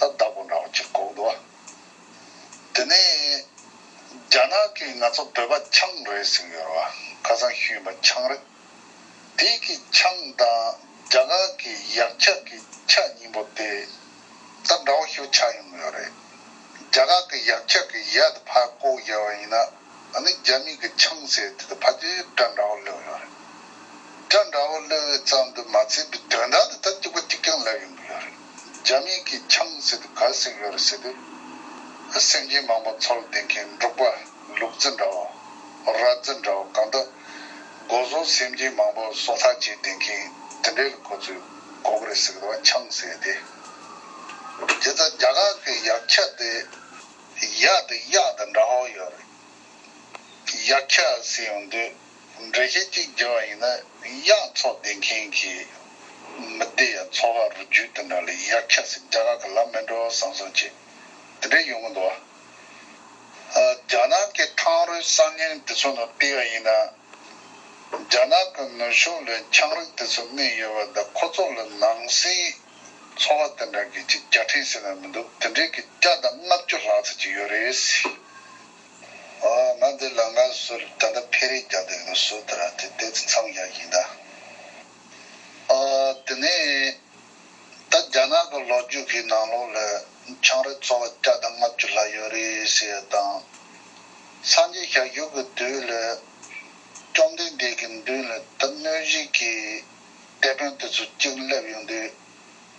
བདག་པོ་འདྲ་བོ་ཅིག་གོ་གི་འདུག་བ། དེ་ནས་རྒྱ་ནག་གིས་ང་ཚོ་བོད་པ་ཆང་རེད་ཟེར་གྱི་ཡོད་རེད་བ། ཁ་སང་ཞུས་པ་ཆང་རེད། དེ་གི་ཆང་དང་རྒྱ་གར་གི་ཡཀྵ་གི་ཀྵ་གཉིས་པོ་དེ་ད་འདྲ་བོ་ཞིག་ཆགས་ཡོང་གི་ཡོད་རེད། རྒྱ་གར་གི་ཡཀྵ་གི་ཡ་དེ་ཕར་བཀོག་བཞག་པ་ཡིན་ན། ཨ་ནི་རྒྱ་མི་གི་ཆང་ཟེར་དེ་དེ་ཕལ་ཆེར་སྒྲ་འདྲ་བོ་སླེབས་ཡོད་རེད། སྒྲ་འདྲ་བོ་སླེབས་ཙམ་དུ་མ་ཚད་པའི་དོན་དག་དེ་ད་གཅིག་པ་གཅིག་རྐྱང་ལབ་ཡོང་གི་ཡོད་རེད། རྒྱ་མི་གི་ཆང་ཟེར་དེ་ག་རེ་ཟེར་གྱི་ཡོད་རེད་ཟེར་དུས། སེམས་ཅན་མང་པོ་འཚོ་ལ་བསྡད་མཁན་འབྲོག་པ། ལུག་རྫི་འདྲ་བོ། ར་རྫི་འདྲ་བོ། གང་ལྟར་སྒོ་ཟོག་སེམས་ཅན་མང་པོ་སྲོག་ཐག་བཅད་བསྡད་མཁན་དེ་འདྲའི་ལ་ཁོ་ཚོས་གོ་གི་རེད་ཟེར་གི་འདུག་བ། ཆང་ཟེར་དེ། དེ་ལྟར་རྒྱ་གར་གྱི་ཡཀྵ་དེ་ཡ་དེ་གཡག་དང་འདྲ་བོ་ཡོད་རེད། ཡཀྵ་ཟེར་ཡོང་དུས་འགྲེལ་བཤད་ཅིག་བརྒྱབ་པ་ཡིན་ན། གཡག་འཚོ་བསྡད་མཁན་གྱི་མི་སྡེ་ཡ་འཚོ་བ་རུ་རྒྱུད་དེ་འདྲ་ལ་ཡཀྵ་ཟེར། རྒྱ་གར་གྱི་ལབ་མེད་འགྲོ་བསམ་སོང་ཅིག་དེ་འདྲ་ཡོང་གི་འདུག་བ། རྒྱ་ནག་གི་ཐང་རོས་གསར་རྙིང་དེ་ཚོ་ནང་བལྟས་པ་ཡིན་ན། རྒྱ་ནག་གི་ནུབ་ཕྱོགས་ལ་ཆང་རིགས་དེ་ཚོ་གནས་ཡོད་པ་དང་། ཁོ་ཚོ་ལ་ནང་སའི་འཚོ་བ་དེ་འདྲ་གི་ཅིག་བརྒྱ་ཕྲན་ཟེར་ན་མི་འདུག་དེ་འདྲའི་གི་བརྒྱ་དང་ལྔ་བཅུ་ལྷག་ཙམ་ཅིག་ཡོད་རེད། ཨ། ང་འདི་ལ་ང་སུ་ད་ལྟ་ཕེ་རེ་རྒྱག་དེ་གི་སུ་དེ་ར་དེ་དེ་ཚོ་མཚམས་བཞག་ཡིན་ད། ཨ། དེ་ནས་ད་རྒྱ་ནག་གི་ལོ་རྒྱུས་ཀྱི་ནང་ལོགས་ལ་ཆང་རིགས་འཚོ་བ་བརྒྱ་དང་ལྔ་བཅུ་ལྷག་ཡོད་རེད་ཟེར་ཡ་དང་། སངས་རྒྱས་ཞབས་ཞུ་གི་དུས་ལ་བཅོམ་ལྡན་འདས་ཀྱི་མདུན་ལ་ད་གནོད་སྦྱིན་གྱི་དེད་དཔོན་དེ་ཚོ་གཅིག་སླེབས་ཡོང་དུས།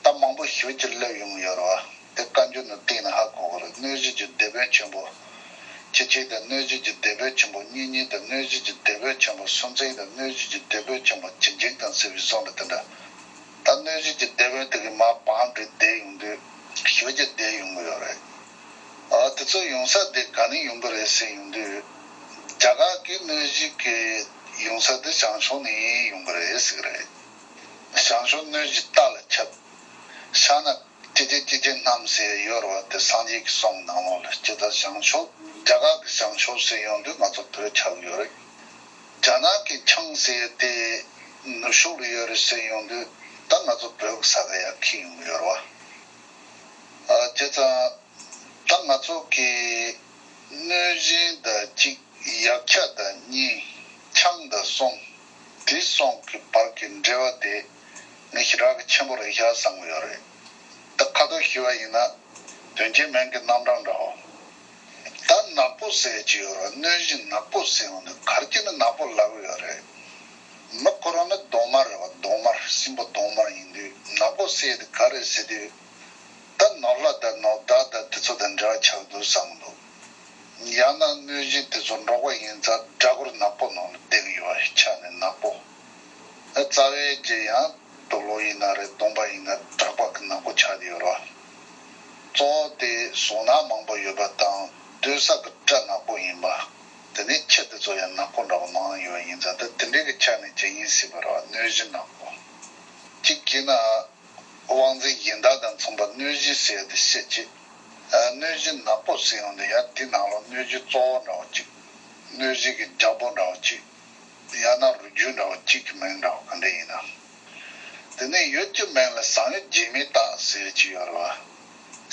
ད་མང་པོ་ཞེ་པོ་ཅིག་སླེབས་ཡོང་གི་ཡོད་རེད་བ། དེ་བཀའ་འགྱུར་ནང་བལྟས་ན་ཧ་གོ་གི་རེད། གནོད་སྦྱིན་གྱི་དེད་དཔོན་ཆེན་པོ། ཆེ་ཆེ་དང་གནོད་སྦྱིན་གྱི་དེད་དཔོན་ཆེན་པོ། གཉིས་གཉིས་དང་གནོད་སྦྱིན་གྱི་དེད་དཔོན་ཆེན་པོ། སུམ་ཚན་དང་གནོད་སྦྱིན་གྱི་དེད་དཔོན་ཆེན་པོ། ཇི་འཇིག་དང་ཟེར་བའི་བཟོ་འདྲ་དེ་འདྲ། ད་གནོད་སྦྱིན་གྱི་དེད་དཔོན་དེ་གི་མར་བང་སྒྲིག་བསྡད་ཡོང་དུས་ཞེ་པོ་ཅིག་བསྡད་ཡོང་གི་ཡོད་རེད། ཨ། དེ་ཚོ་ཡོང་ས་དེ་ག་ནས་ཡོང་གི་རེད་ཟེར་ཡོང་དུས། རྒྱ་གར་གྱི་གནོད་སྦྱིན་གྱི་ཡོང་ས་དེ་བྱང་ཕྱོགས་ནས་ཡོང་གི་རེད་ཟེར་གི་རེད། བྱང་ཕྱོགས་གནོད་སྦྱིན་རྟ་ལ་ཁྱབ། ཤ་ན་ཅི་ཅི་ཅི་ཅི་རྣམས་ཟེར་ཡོད་རེད་བ། དེ་སངས་རྒྱས་ཀྱི་གསུང་ནང་ལོགས་ལ། ཇི་ལྟར་བྱང་ཕྱོགས་རྒྱ་གར་གྱི་བྱང་ཕྱོགས་ཟེར་ཡོང་དུས་ང་ཚོ་བོད་ཆགས་ཡོད་རེད། རྒྱ་ནག་གི་ཆང་ཟེར་དེ་ནུབ་ཕྱོགས་ལ་ཡོད་རེད་ཟེར་ཡོང་དུས་ད་ང་ཚོ་བོད་ཀྱི་ས་ག་ཡ་འཁེལ་ཡོང་གི་ཡོད་རེད་བ། ཨ་བྱས་ཙང་ད་ང་ཚོ་གི་གནོད་སྦྱིན་དང་གཅིག་ཡབ་ཆ་དང་གཉིས། ཆང་དང་གསུམ། དེ་གསུམ་གྱི་བར་གྱི་འབྲེལ་བ་དེ་ངས་ཞེ་དྲག་གི་ཆེན་པོ་རེད་ཤག་བསམ་གྱི་ཡོད་རེད། ད་ཁ་ཐོག་ཞུས་པ་ཡིན་ན་དོན་གཅིག་མིང་གི་རྣམ་གྲངས་འདྲ་བོ། ད་ནག་པོ་ཟེར་གྱི་ཡོད་རེད། གནོད་སྦྱིན་ནག་པོ་ཟེར་ཡོང་དུས་ག་རེ་བྱས་ནས་ནག་པོ་ལབ་ཀྱི་ཡོད་རེད། མི་ཁོ་རང་ནི་གདོང་དམར་རེད་བ། གདོང་དམར། སྲིན་པོ་གདོང་དམར་ཡིན་དུས་ནག་པོ་ཟེར་དེ་ག་རེ་ཟེར་དུས། ད་ནོར་ལྷ་དང་ནོར་བདག་དང་དེ་ཚོ་དང་འབྲེལ་བ་ཆགས་འདུག་བསམ་འདུག་ཡང་ན་གནོད་སྦྱིན་དེ་ཚོ་འབྲོག་པ་ཡིན་ཙང་སྦྲ་གུར་ནག་པོ་ནང་ལ་བསྡད་ཀྱི་ཡོད་པ་ཆ་ནས་ནག་པོ། ཨ་རྩ་བའི་གི་ཡང་དུག་ལོག་ཡིན་ན་རེད། གདོང་པ་ཡིན་ན་དྲེག་པ་གི་ནག་པོ་ཆགས་བསྡད་ཡོད་རེད་བ། གཙོ་བོ་དེ་གཟུགས་ནག་མང་པོ་ཡོད་པ་དང་སྡོད་ས་གི་སྦྲ་ནག་པོ་ཡིན་པ། དེ་ནས་ཁྱི་དེ་ཚོ་ཡང་ནག་པོ་འདྲ་བོ་མང་ཡོད་པ་ཡིན་ཙང་ད་དེ་འདྲའི་གི་ཆ་ནས་ཇི་ཡིན་སྲིད་པ་རེད་བ། གནོད་སྦྱིན་ནག་པོ། གཅིག་བྱས་ན། དབང་འཛིན་གཞན་དག་དང་མཚུངས་པ་གནོད་སྦྱིན་ཟེར་ཡ་དེ་བཤད་ཅིག་ཨ་གནོད་སྦྱིན་ནག་པོ་ཟེར་ཡོང་དུས་ཡང་དེ་ནང་ལོགས་གནོད་སྦྱིན་གཙོ་བོ་འདྲ་བོ་གཅིག་གནོད་སྦྱིན་གྱི་རྒྱལ་པོ་འདྲ་བོ་གཅིག་ཡང་ན་རུ་རྒྱུད་འདྲ་བོ་གཅིག་གི་མིང་འདྲ་བོ་ག་འདྲ་ཡིན་ན། དེ་ནས་ཡུལ་གྱི་མིང་ལ་བཟང་ཡུལ་རྗེས་མའི་རྟགས་ཟེར་གྱི་ཡོད་རེད་བ།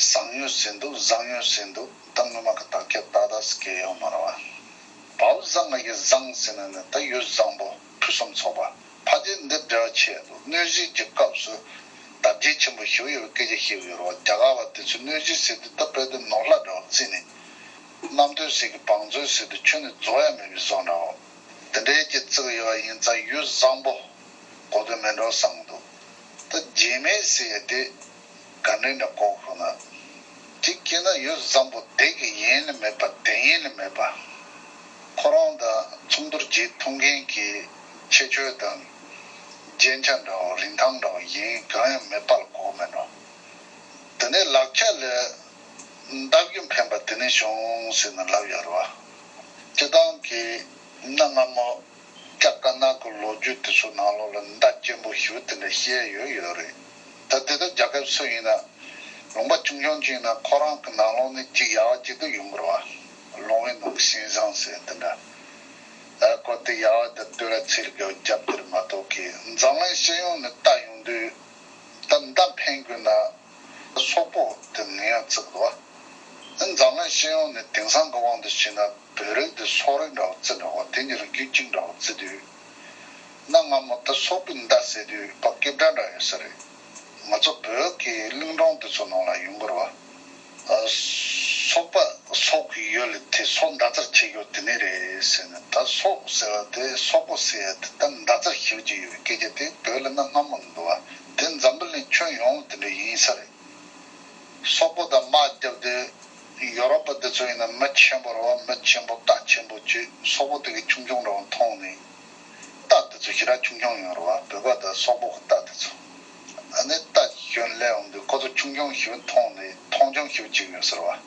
བཟང་ཡུལ་ཟེར་འདུག་བཟང་ཡུལ་ཟེར་འདུག་ད་སྔོན་མ་གི་དག་ཆ་ཏག་ཏག་སྐད་ཡོད་མ་རེད་བ། བ་བཟང་ང་གི་བཟང་ཟེར་ན་ནི་ད་ཡུལ་བཟང་པོ་ཕུན་སུམ་ཚོགས་པ། ཕལ་ཆེར་འདི་འབྲེལ་བ་ཆེ་འདུག་གནོད་སྦྱིན་གྱི་སྐབས་སུ་དར་རྒྱས་ཆེན་པོ་ཞིག་ཡོད་པའི་སྐད་ཆ་བཤད་ཀྱི་ཡོད་རེད་བ། རྒྱ་གར་བ་དེ་ཚོས་གནོད་སྦྱིན་ཟེར་དུས་ད་དཔེ་དེ་ནོར་ལྷ་འདྲ་བོ་བརྩིས་ནས། རྣམ་ཐོས་སྲས་ཀྱི་བང་མཛོད་ཟེར་དུས་ཁྱོན་ནས་རྫོགས་ཡ་མེད་པའི་བཟོ་འདྲ་བོ། དེ་འདྲའི་གྱི་བརྩི་གི་ཡོད་པ་ཡིན་ཙང་ཡུལ་བཟང་པོ་གོ་དོན་མེད་འགྲོ་བསམ་གྱི་འདུག་ད་རྗེས་མའི་ཟེར་ཡ་དེ་ག་འདྲ་འདྲ་གོ་དགོས་ན། གཅིག་བྱས་ན་ཡུལ་བཟང་པོ་དེ་གི་ཡན་ལས་མེད་པ། དེ་ཡན་ལས་མེད་པ། ཁོ་རང་དང་མཚུངས་བསྡུར་བྱེད་ཐུབ་མཁན་གྱི་ཁྱད་ཆོས་དང་རྒྱན་ཆ་འདྲ་བོ། རིན་ཐང་འདྲ་བོ་གཞན་གང་ཡང་མེད་པ་ལ་གོ་གི་མེད་འགྲོ། དེ་ནས་ལག་ཆ་ལ་མདའ་བརྒྱུད་འཕེན་པ་དེ་ནས་བྱུང་ཟེར་ནས་ལབ་ཡོད་རེད་བ། སྤྱིར་བཏང་གི་གནའ་སྔ་མོ་སྐྱ་ཀ་ན་གི་ལོ་རྒྱུས་དེ་ཚོ་ནང་ལོགས་ལ་མདའ་སྐྱེན་པོ་ཞེ་པོ་དེ་འདྲ་བཤད་ཡོད་ཡོད་རེད། ད་དེ་ལྟར་རྒྱལ་ཁབ་སུ་ཡིན་ན་ལུང་པ་ཆུང་ཆུང་ཅིག་ཡིན་ན་ཁོ་རང་གི་ནང་ལོགས་ནས་གཅིག་ཡག་པ་གཅིག་ཏུ་ཡོང་གི་རེད་བ། ལུང་པའི་ནང་གི་ཤིང་བཟང་ཟེར་དེ་འདྲ། ཨ་ཁོ་དེ་ཡག་པ་དེ་སྟོད་ལ་ཚིལ་གི་རྒྱབ་དེར་མ་གཏོགས་གི་འཛམ་གླིང་སྤྱི་ཡོངས་ནས་ལྟ་ཡོང་དུས། ད་མདའ་འཕེན་དགོས་ན་སོག་པོ་དེ་ངན་ཡང་བརྩི་གི་འདུག་བ། འཛམ་གླིང་སྤྱི་ཡོངས་ནས་དེང་སང་གི་དབང་དུ་བྱས་ན་བོད་རིགས་དེ་སོག་རིགས་འདྲ་བོ་བརྩི་འདྲ་བ། དེ་གཉིས་རིགས་རྒྱུད་གཅིག་འདྲ་བོ་བརྩི་དུས། གནའ་སྔ་མོ་ད་སོག་པོའི་མདའ་ཟེར་དུས་ཕར་སྐེ་སྒྲ་འདྲ་ཡོད་ས་རེད། ང་ཚོ་བོད་ཀྱི་གླིང་སྒྲུང་དེ་ཚོ་ནང་ལ་ཡོང་གི་རེད་བ། ཨ་སོག་པ་སོག་གི་ཡུལ་ལ་དེ་སོག་མདའ་རྩལ་ཆེ་ཤོས་དེ་ནས་རེད་ཟེར་ནས། ད་སོག་ཟེར་བ་དེ་སོག་པོ་ཟེར་ཡ་དེ་ད་མདའ་རྩལ་ཞེ་པོ་ཅིག་ཡོད་པའི་སྐད་ཆ་དེ་བོད་ལ་གནའ་སྔ་མོ་ནས་འདུག་བ། དེ་འཛམ་བུ་གླིང་ཁྱོན་ཡོངས་ལ་དེ་འདྲ་ཡིན་ས་རེད། སོག་པོ་དང་དམག་རྒྱབ་དུས་ཡོ་རོབ་པ་དེ་ཚོ་ཡིན་ན་མི་ཆེན་པོ་རེད་བ། མི་ཆེན་པོ་རྟ་ཆེན་པོ་བྱས། སོག་པོ་དེ་གི་ཆུང་ཆུང་རེད་བ། མཐོང་ནས་རྟ་དེ་ཚོ་ཞེ་དྲག་ཆུང་ཆུང་ཡོད་རེད་བ། བོད་པ་དང་སོག་པོ་གི་རྟ་དེ་ཚོ། ཨ་ནི་རྟ་གཞོན་སླེབས་ཡོང་དུས་ཁོ་ཚོ་ཆུང་ཆུང་ཞིག་མཐོང་ནས་མཐོང་ཆུང་ཞིག་བྱེད་ཀྱི་ཡོད་ཟེར་བ།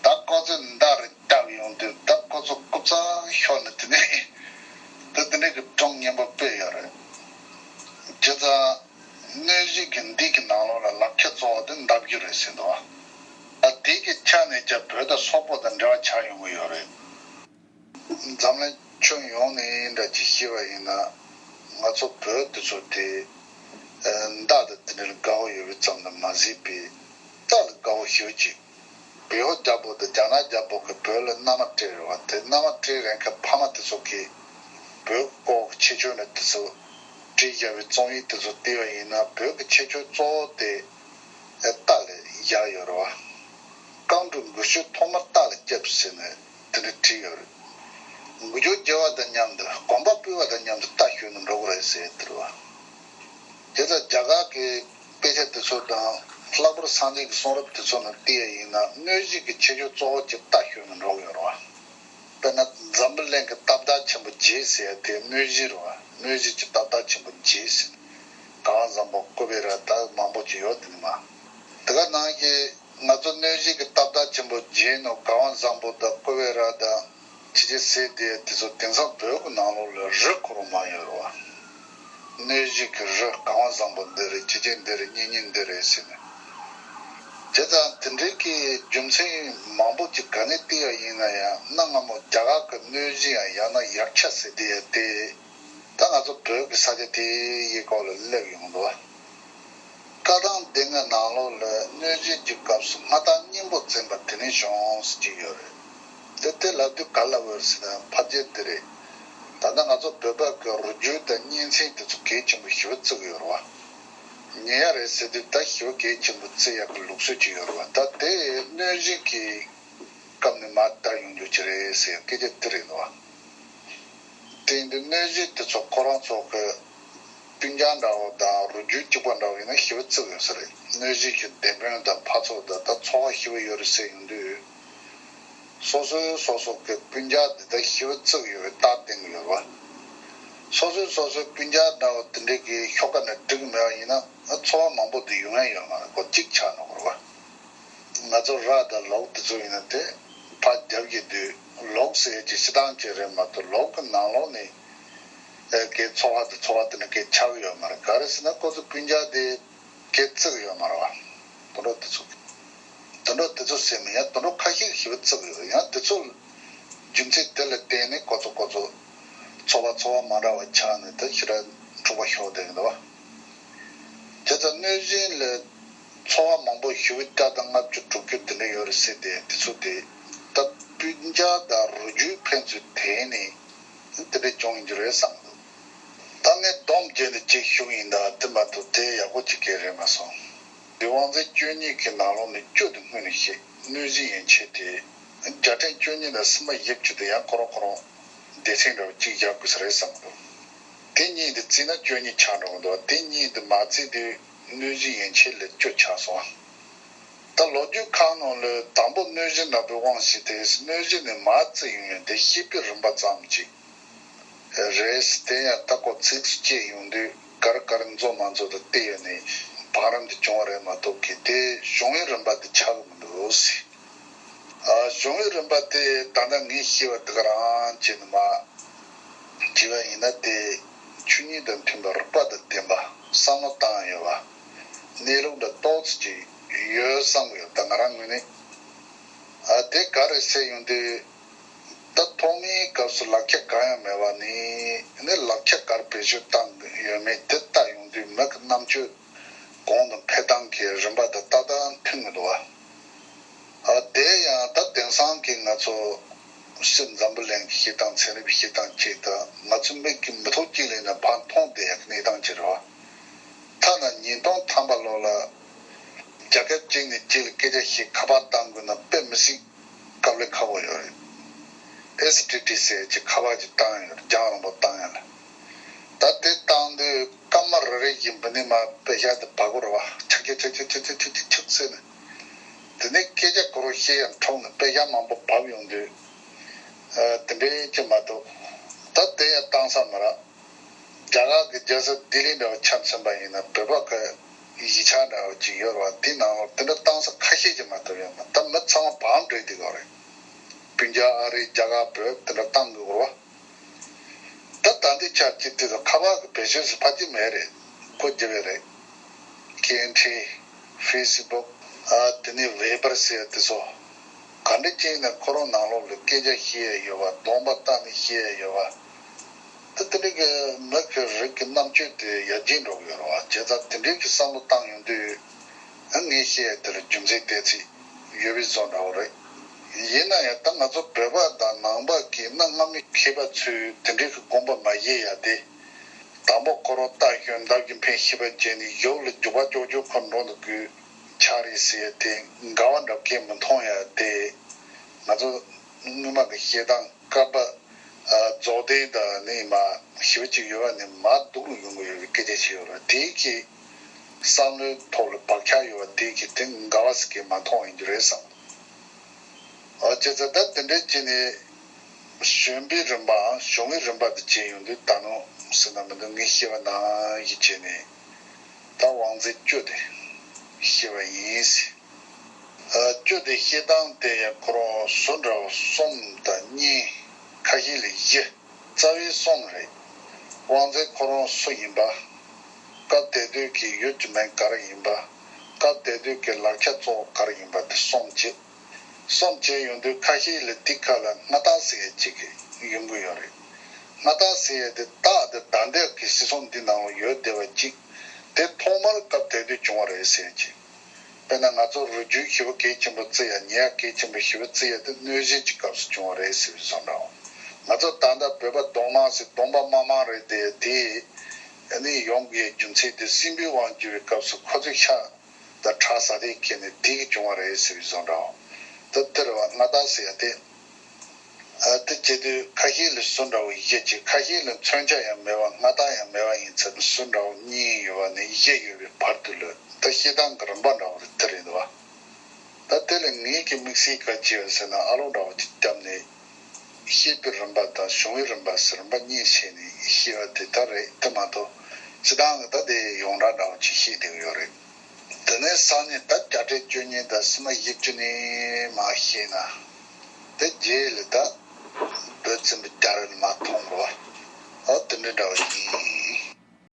ད་ཁོ་ཚོས་མདའ་རེ་བརྒྱབ་ཡོང་དུས་ད་ཁོ་ཚོ་རྐུབ་ཚ་ཤོར་ནས་དེ་ནས་ད་དེ་འདྲ་གི་སྒྲུང་སྙན་པོ་དཔེ་ཡོད་རེད། བྱས་ཙང་། གནོད་སྦྱིན་གྱི་མདའ་གི་ནང་ལོགས་ལ་ལག་ཁྱེར་གཙོ་བོ་དེ་མདའ་བརྒྱུད་རེད་ཟེར་འདུག་བ། ད་དེ་གི་ཆ་ནས་ཀྱང་བོད་དང་སོག་པོ་དང་འབྲེལ་བ་ཆགས་ཡོང་གི་ཡོད་རེད། འཛམ་གླིང་ཁྱོན་ཡོངས་ནས་འདྲ་ཅིག་བཤད་པ་ཡིན་ན། ང་ཚོ་བོད་དེ་ཚོ་དེ་མདའ་དང་དེ་འདྲ་ལ་དགའ་བོ་ཡོད་པ་ཙམ་དུ་མ་ཟད་པའི་རྟ་ལ་དགའ་བོ་ཞེ་པོ་ཅིག་བལ་པོ་རྒྱལ་པོ་དང་རྒྱ་ནག་རྒྱལ་པོ་གིས་བོད་ལ་མནའ་མ་སྤྲད་རེད་བ། དེ་མནའ་མ་སྤྲད་རན་ཁ་ཕ་མ་དེ་ཚོ་གིས་བོད་སྐོར་གྱི་ཁྱད་ཆོས་ནི་དེ་ཚོ་བྲིས་བཞག་པའི་རྩོམ་ཡིག་དེ་ཚོ་བལྟས་པ་ཡིན་ན་བོད་ཀྱི་ཁྱད་ཆོས་གཙོ་བོ་དེ་རྟ་ལ་བཞག་ཡོད་རེད་བ། རྐང་དྲུག་འགུལ་སྐྱོད་ཐོག་མར་རྟ་ལ་བརྒྱབ་ཟེར་ནས་དེ་འདྲ་བྲིས་ཡོད་རེད། འགུལ་སྐྱོད་རྒྱས་པ་དང་མཉམ་དུ་གོམ་པ་སྤོས་པ་དང་མཉམ་དུ་རྟ་ཞོན་ནས་འགྲོ་གི་རེད་ཟེར་དེ་རེད་བ། དེ་ལྟར་རྒྱ་གར་གྱི་དཔེ་ཆ་དེ་ཚོ་དང་ལྷག་པར་སངས་རྒྱས་ཀྱི་གསུང་རབ་དེ་ཚོ་ནང་བལྟས་ཡ་ཡིན་ན་གནོད་སྦྱིན་གྱི་ཁྱད་ཆོས་གཙོ་བོ་གཅིག་རྟ་ཞོན་ནས་འགྲོ་གི་ཡོད་རེད་བ། དཔེར་ན་འཛམ་བུ་གླིང་གི་སྟབས་བདེ་ཆེན་པོ་བརྒྱད་ཟེར་ཡ་དེ་གནོད་སྦྱིན་རེད་བ། གནོད་སྦྱིན་གྱི་སྟབས་བདེ་ཆེན་པོ་བརྒྱད་ཟེར་ནས་ག་བ་བཟང་པོ་ཀུ་བེ་ར་ད་མང་པོ་ཅིག་ཡོད་དེ་ནི་མ། དེ་ག་ནང་བཞིན་ང་ཚོ་གནོད་སྦྱིན་གྱི་སྟབས་བདེ་ཆེན་པོ་བརྒྱད་ནང་ག་བ་བཟང་པོ་དང་ཀུ་བེ་ར་དང་། ཅི་ཅི་ཟེར་དེ་དེ་ཚོ་དེང་སང་བོད་ཀྱི་ནང་ལོགས་ལ་རི་ཁོ་རང་མ་ཡོད་རེད་བ། གནོད་སྦྱིན་གྱི་རི་གང་བ་བཟང་པོ་འདི་རེད། ཅི་ཅི་འདི་རེད། གཉེན་ཉེ་འདི་རེད་ཟེར་ནས། བྱས་ཙང་དེ་འདྲའི་གི་རྒྱུ་མཚན་མང་པོ་ཅིག་ག་ནས་བལྟས་པ་ཡིན་ན་ཡང་གནའ་སྔ་མོ་རྒྱ་གར་གྱི་གནོད་སྦྱིན་ཡང་ཡང་ན་ཡབ་ཆ་ཟེར་དེ་ཡང་དེ། ད་ང་ཚོ་བོད་ཀྱི་ས་ཆ་དེ་ཡི་སྐོར་ལ་སླེབས་ཡོང་འདུག་བ། བཀའ་ཐང་སྡེ་ལྔའི་ནང་ལོགས་ལ་གནོད་སྦྱིན་གྱི་སྐབས་སུ་མངའ་བདག་སྙིང་པོ་འཛིན་པ་དེ་ནས་བྱུང་ཟེར་གྱི་ཡོད་རེད། དེ་དེ་ལབ་དུས་ག་ལབ་ཡོད་ཟེར་ན་ཕལ་ཆེར་འདི་རེད། ད་ལྟ་ང་ཚོ་བོད་པ་གི་རུས་རྒྱུད་དང་གཉེན་ཚན་དེ་ཚོ་གལ་ཆེན་པོ་ཞེ་པོ་བརྩི་གི་ཡོད་རེད་བ། ཉེ་ཡ་རེད་ཟེར་དུས་ད་ཞེ་པོ་གལ་ཆེན་པོ་བརྩི་ཡག་གི་ལུགས་སྲོལ་ཅིག་ཡོད་རེད་བ། ད་དེ་གནོད་སྦྱིན་གྱི་སྐབས་ནས་མར་དར་ཡོང་རྒྱུ་ཅིག་རེད་ཟེར་སྐད་ཆ་དེ་རེད་འདུག་བ། དེ་ཡིན་དུས་གནོད་སྦྱིན་དེ་ཚོ་ཁོ་རང་ཚོ་གི་སྤུན་ཀྱག་འདྲ་བོ་དང་རུས་རྒྱུད་གཅིག་པ་འདྲ་བོ་ཡིན་ན་ཞེ་པོ་བརྩི་གི་ཡོད་ས་རེད། གནོད་སྦྱིན་གྱི་སྡེ་དཔོན་དང་ཕ་ཚོ་དང་ད་ཚོ་བ་ཞེ་པོ་ཡོད་རེད་ཟེར་ཡོང་དུས། སོ་སོའི་སོ་སོ་གི་སྤུན་ཀྱག་འདི་དག་ཞེ་པོ་བརྩི་གི་ཡོད་པའི་རྟགས་བསྟན་གི་ཡོད་པ། སོ་སོའི་སོ་སོའི་སྤུན་ཀྱག་འདྲ་བོ་དེ་འདྲའི་གི་ཤོག་ཁ་ནས་འགྲིག་མེད་པ་ཡིན་ན་ཚོ་བ་མང་པོ་དེ་ཡོང་ཡ་ཡོད་མ་རེད། ཁོ་གཅིག་ཆགས་འགྲོ་གི་རེད་བ། ང་ཚོ་ར་དང་ལོག་དེ་ཚོ་ཡིན་ན་དེ་ཕར་རྒྱབ་ཀྱི་དུས་ལོག་ཟེར་གྱི་སྤྱི་བཏང་ཅིག་རེད་མ་གཏོགས་ལོག་གི་ནང་ལོགས་ནས་ཨེ་གའི་ཚོ་བ་དེ་ཚོ་བ་དེ་ནས་གའི་ཆགས་ཀྱི་ཡོད་མ་རེད། ག་རེ་ཟེར་ན་ཁོ་ཚོ་སྤུན་ཀྱག་དེ་གའི་བརྩི་གི་ཡོད་མ་རེད་བ། དུད་འགྲོ་དེ་ཚོ་དུད་འགྲོ་དེ་ཚོ་ཟེར་མི་ཡང་དུད་འགྲོ་ཁ་ཤས་ཤིག་བརྩི་གི་ཡོད། ཡང་དེ་ཚོ་རྒྱུ་མཚན་དེ་ལ་བརྟེན་ནས་ཁོ་ཚོ་ཁོ་ཚོ་ཚོ་བ་ཚོ་བ་མ་འདྲ་བ་ཆགས་ནས་ད་ཞེ་དྲག་འཁྲུག་པ་ཤོར་བསྡད་ཀྱི་འདུག་བ། དེ་ལྟར་གནོད་སྦྱིན་ལ་ཚོ་བ་མང་པོ་ཞེ་པོ་བརྒྱ་དང་ལྔ་བཅུ་དྲུག་ཅུ་དེ་འདྲ་ཡོད་རེད་ཟེར་ཏེ་དེ་ཚོ་དེ་ད་སྤུན་ཀྱག་དང་རུས་རྒྱུད་ཕན་ཚུན་དེད་ནས་དེ་འདྲ་བྱུང་ཡིན་རྒྱུ་རེད་བསམ་འདུག་ད་ངས་སྡོམ་བརྒྱབ་ནས་ཅིག་ཞུ་གི་ཡིན། ད་དེ་མ་གཏོགས་དེ་ཡག་པོ་ཅིག་གས་རེད་མ་སོང་། དེ་དབང་རྫས་བཅུ་གཉིས་ཀྱི་ནང་ལོགས་ནས་བཅུ་དེ་སྔོན་ནས་བཤད། གནོད་སྦྱིན་ཡན་ཆད་དེ། རྒྱལ་ཕྲན་བཅུ་གཉིས་དང་སེམས་དཔའ་བཞི་བཅུ་དེ་ཡང་ཁོ་རང་ཁོ་རང་སྡེ་ཚན་འདྲ་བོ་གཅིག་བཞག་དགོས་ས་རེད་བསམ་གི་འདུག་དེ་གཉིས་དེ་བརྩིས་ན་བཅུ་གཉིས་ཆགས་འགྲོ་གི་འདུག་དེ་གཉིས་དེ་མ་བརྩིས་དུས་གནོད་སྦྱིན་ཡན་ཆད་ལ་བཅུ་ཆགས་སོང་། ད་ལོ་རྒྱུས་ཁག་ནང་ལ་དང་པོ་གནོད་སྦྱིན་ནག་པོའི་དབང་ཞིག་དེ་གནོད་སྦྱིན་ནི་མ་བརྩི་ཡོང་ཡོང་དེ་བཤད་པའི་རིམ་པ་ཙམ་ཅིག་རེད། དེ་ཡང་ད་ཁོ་ཚིགས་སུ་བཅད་ཡོང་དུས་གར་གར་མཛོ་མ་མཛོ་དང་བལྟས་ཡོད་ནས་བང་རིམ་དུ་བྱུང་བ་རེད་མ་གཏོགས་ཀི་དེ་བྱུང་བའི་རིམ་པ་དེ་ཆགས་གི་མི་འདུག་ཟེར། ཨ་བྱུང་བའི་རིམ་པ་དེ་ད་ལྟ་ངས་ཤེས་པ་དེ་ག་རང་བྱས་ནས་མ་བྱས་པ་ཡིན་ན་དེ་ཆོས་ཉིད་དང་མཐུན་པ་རིགས་པ་དང་ལྡན་པ་བསམ་བློ་བཏང་ཡོད་པ་གནས་ལུགས་འདྲ་ཏོག་ཙམ་ཅིག་ཡོད་བསམ་གི་ཡོད། ད་ང་རང་ངོས་ནས་ཨ་དེ་ག་རེ་ཟེར་ཡོང་དུས། ད་ཐོག་མའི་སྐབས་སུ་ལག་ཆ་གང་ཡང་མེད་པ་ནས་ནི་ལག་ཆ་གར་བེད་སྤྱོད་བཏང་གི་ཡོད་མེད་དེ་ལྟ་ཡོང་དུས་མི་གི་རྣམ་དཔྱོད་གོང་དུ་འཕེལ་སྟངས་ཀྱི་རིམ་པ་དང་ཏག་ཏག་མཐུན་གི་འདུག་བ། ཨ་དེ་ཡང་ད་དེང་སང་གི་ང་ཚོ་སྤྱིར་འཛམ་བུ་གླིང་གི་བཤད་སྟངས་ཚན་རིག་པའི་བཤད་སྟངས་གཅིག་དང་ང་ཚོ་མིག་གིས་མི་ཐུབ་གཅིག་ལས་ན་ཕར་མཐོང་བསྡད་ཡག་གི་གནས་སྟངས་ཅིག་རེད་བ། ཐ་ན་ཉིས་སྟོང་ཐམ་པ་ལོ་ལ་རྒྱལ་ཁབ་གཅིག་ནས་གཅིག་ལ་སྐད་ཆ་བཤད་ཁ་པར་བཏང་དགོས་ན་དཔེ་མི་སྲིད་དཀའ་ལས་ཁག་པོ་ཡོད་རེད། ཨེས་ཊི་ཊི་ཟེར་གྱི་ཁ་པར་ཅིག་བཏང་ཡོད་རེད། རྒྱང་རིང་པོ་བཏང་ཡོད་ལ། ད་དེ་བཏང་དུས་སྐར་མ་རེ་རེ་བཞིན་བུ་ནི་མ་པེ་ཤག་དེ་བབས་དགོས་རེད་བ། ཆག་ཆག་ཆག་ཆག་ཟེར་ནས། དེ་ནས་སྐད་ཆ་གོ་རོ་བཤད་ཡང་འཕྲོག་ནས་པེ་ཤག་མང་པོ་བབས་ཡོང་དུས། ཨ་དེ་འདྲའི་ཅིག་མ་གཏོགས། ད་དེ་ཡང་བཏང་ས་མ་རག་རྒྱ་གར་གྱི་རྒྱལ་ས་ལྡི་ལི་འདྲ་བ་ཆ་མཚོན་པ་ཡིན་ན་བོད་པ་གི་གཞིས་ཆགས་འདྲ་བ་ཅིག་ཡོད་རེད་བ། དེའི་ནང་ལོགས་དེ་འདྲ་བཏང་ས་ཁ་ཤས་ཅིག་མ་གཏོགས་ཡོད་མ་རེད། ད་མི་ཚང་མ་བག་འགྲོས་དེ་ག་རེད། སྤུན་ཀྱག་ཨ་རི་རྒྱ་གར་བོད་དེ་འདྲ་བཏང་དགོས་རེད་བ། ད་ད་ལྟའི་ཆར་ཅིག་དེ་ཚོ་ཁ་པར་གྱི་བེད་སྤྱོད་ཟེར་ཕལ་ཆེར་མེད་རེད། སྒོ་རྒྱབ་ཡོད་རེད། ཀེན་ཁྲི། ཧྥེ་སི་བུག་ཨ་དེ་ནས་ཝེ་བར་ཟེར་དེ་ཚོ། ག་འདྲ་ཅིག་ནས་ཁོ་རང་ནང་ལོགས་ལ་སྐད་ཆ་བཤད་ཡ་ཡོད་པ། གདོང་པ་བལྟས་ནས་བཤད་ཡ་ཡོད་པ། ད་དེ་འདྲ་གི་མི་གི་རིགས་ཀྱི་རྣམ་དཔྱོད་དེ་ཡར་རྒྱས་འགྲོ་གི་ཡོད་རེད་བ། བྱས་ཙང་དེ་འདྲའི་གི་བསམ་བློ་བཏང་ཡོང་དུས། ཨ་ངས་བཤད་ཡ་དེ་ལ་རྒྱུ་མཚན་གཏད་ཚིག་ཡོད་པའི་བཟོ་འདྲ་བོ་རེད། ཡིན་ན་ཡང་ད་ང་ཚོ་བོད་པ་དང་ནང་པ་གི་གནའ་སྔ་མོའི་མཁས་པ་ཚོས་དེ་འདྲའི་གི་དགོངས་པ་མ་བཞེས་ཡ་དེ། དང་པོ་ཁོ་རང་རྟ་ཞོན་འདབ་ཀྱི་འཕེན་ཤེས་པ་བྱས་ནས་གཞུག་ལ་རྒྱུག་པ་ལྕོག་ལྕོག་ཁོ་འགྲོ་འདུག་དགོས་ཆགས་རེད་ཟེར་ཡ་དེ་འགལ་བ་འདྲ་སྐད་མི་མཐོང་ཡ་དེ། ང་ཚོ་སྔོན་མ་གི་བཤད་སྟངས་བསྐལ་པ་རྫོགས་ལྡན་དང་ནི་མ་ཞེ་པོ་ཅིག་ཡོད་པ་ནི་མ་སྡུག་རུ་ཡོང་གི་ཡོད་པའི་སྐད་ཆ་ཞིག་ཡོད་རེད། དེའི་གི་བསམ་བློའི་ཐོག་ལ་བག་ཆགས་ཡོད་པ་དེའི་གི་དེ་འགལ་བ་ཟེར་གི་མ་མཐོང་ཡིན་རྒྱུ་རེད་བསམ། ཨ་བྱས་ཙང་ད་དེ་འདྲའི་བྱས་ནས་བྱོན་པའི་རིམ་པའམ་བྱུང་བའི་རིམ་པ་དེ་བྱས་ཡོང་དུས་ད་ནོ་ཟེར་ན་མི་འདུག་ངས་ཤེས་པ་ནང་བཞིན་བྱས་ནས་ད་དབང་རྫས་བཅུ་དེ་ཤེས་པ་ཡིན། ཨ་བཅུ་དེ་བཤད་སྟངས་དེ་ཡང་ཁོ་རང་སུ་འདྲ་བ་གསུམ་དང་གཉིས། ཁ་ཤས་ལ་བཞི། རྩ་བའི་གསུམ་རེད། དབང་རྫས་ཁོ་རང་སུ་ཡིན་པ། སྐབས་དེ་དུས་ཀྱི་ཡུལ་གྱི་མིང་ག་རེ་ཡིན་པ། སྐབས་དེ་དུས་ཀྱི་ལག་ཆ་གཙོ་བོ་ག་རེ་ཡིན་པ་དེ་གསུམ་བྱས། གསུམ་བྱས་ཡོང་དུས་ཁ་ཤས་ལ་དེ་ཁ་ལ་སྔ་རྟགས་ཟེར་ཡ་གཅིག་གི་ཡོང་གི་ཡོད་རེད། སྔ་རྟགས་ཟེར་ཡ་དེ་རྟགས་དེ་ད་ལྟའི་གི་སྲིད་སྲུང་འདི་ནང་ལ་ཡོད་བསྡད་པ་གཅིག་དེ་ཐོག་མར་སྐབས་དེ་དུས་བྱུང་བ་རེད་ཟེར་གྱི། དཔེར་ན་ང་ཚོ་རུས་རྒྱུད་ཞེ་པོ་གལ་ཆེན་པོ་བརྩི་ཡ། ཉེ་ཡ་གལ་ཆེན་པོ་ཞེ་པོ་བརྩི་ཡ་དེ་གནོད་གཞི་གྱི་སྐབས་སུ་བྱུང་བ་རེད་ཟེར་བའི་བཟོ་འདྲ་བོ། ང་ཚོ་ད་ལྟ་བོད་པ་གདོང་དམར་ཟེར། གདོང་པ་དམར་དམར་རེད་དེ། དེ་ནི་ཡོང་དགོས་རྒྱུ་མཚན་དེ་སྲིན་པོའི་དབང་བསྒྱུར་བའི་སྐབས་སུ་ཁོ་ཚོས་ཤ་དང་ཁྲག་ཟ་དེ་ཁྱེར་ནས་དེ་གི་བྱུང་བ་རེད་ཟེར་བའི་བཟོ་འདྲ་བོ། ད་དེ་རེད་བ། སྔ་རྟགས་ཟེར་ཡ་དེ། ཨ། དེ་བྱེད་དུས་ཁ་ཤས་ལ་སུ་འདྲ་བོ་བཞེད་ཀྱི། ཁ་ཤས་ལ་མཚོན་ཆ་ཡང་མེད་པ། སྔ་རྟགས་ཡང་མེད་པ་ཡིན་ཙང་སུ་འདྲ་བོ་གཉིས་ཡོད་པ་ནས་བཞི་ཡོད་པའི་བར་དུ་ལ། ད་བཤད་སྟངས་ཀྱི་རིམ་པ་འདྲ་བོ་རེད། དེ་རེད་འདུག་བ། ད་དེ་ལ་ངེད་ཀྱི་དམིགས་བསལ་ག་ཅི་ཡོད་ཟེར་ན། ཨ་ལོ་འདྲ་བོ་ཅིག་བརྒྱབ་ནས་བཤད་པའི་རིམ་པ་དང་བྱུང་བའི་རིམ་པ་ཟེར་རིམ་པ་གཉིས་བྱས་ནས་བཤད་པ་དེ་ལྟར་རེད། དེ་མ་གཏོགས་སྤྱིར་བཏང་གི་ད་དེ་ཡོངས་གྲགས་འདྲ་བོ་ཅིག་བཤད་བསྡད་ཀྱི་ཡོད་རེད། དེ་ནས་སང་ཉིན་ད་བརྒྱ་ཁྲི་བཅུ་གཉིས་དང་སྲིབ་མ་བཞི་བཅུ་ནས་མར་བཤད་ན། དེ་རྗེས་ལ་ད་བོད་བཙན་པོའི་རྒྱལ་རབས་ནས་མར་ཐོན་དགོས་པ། ཨོ། དེ་འདྲ་འདྲ་བོ་ཡིན།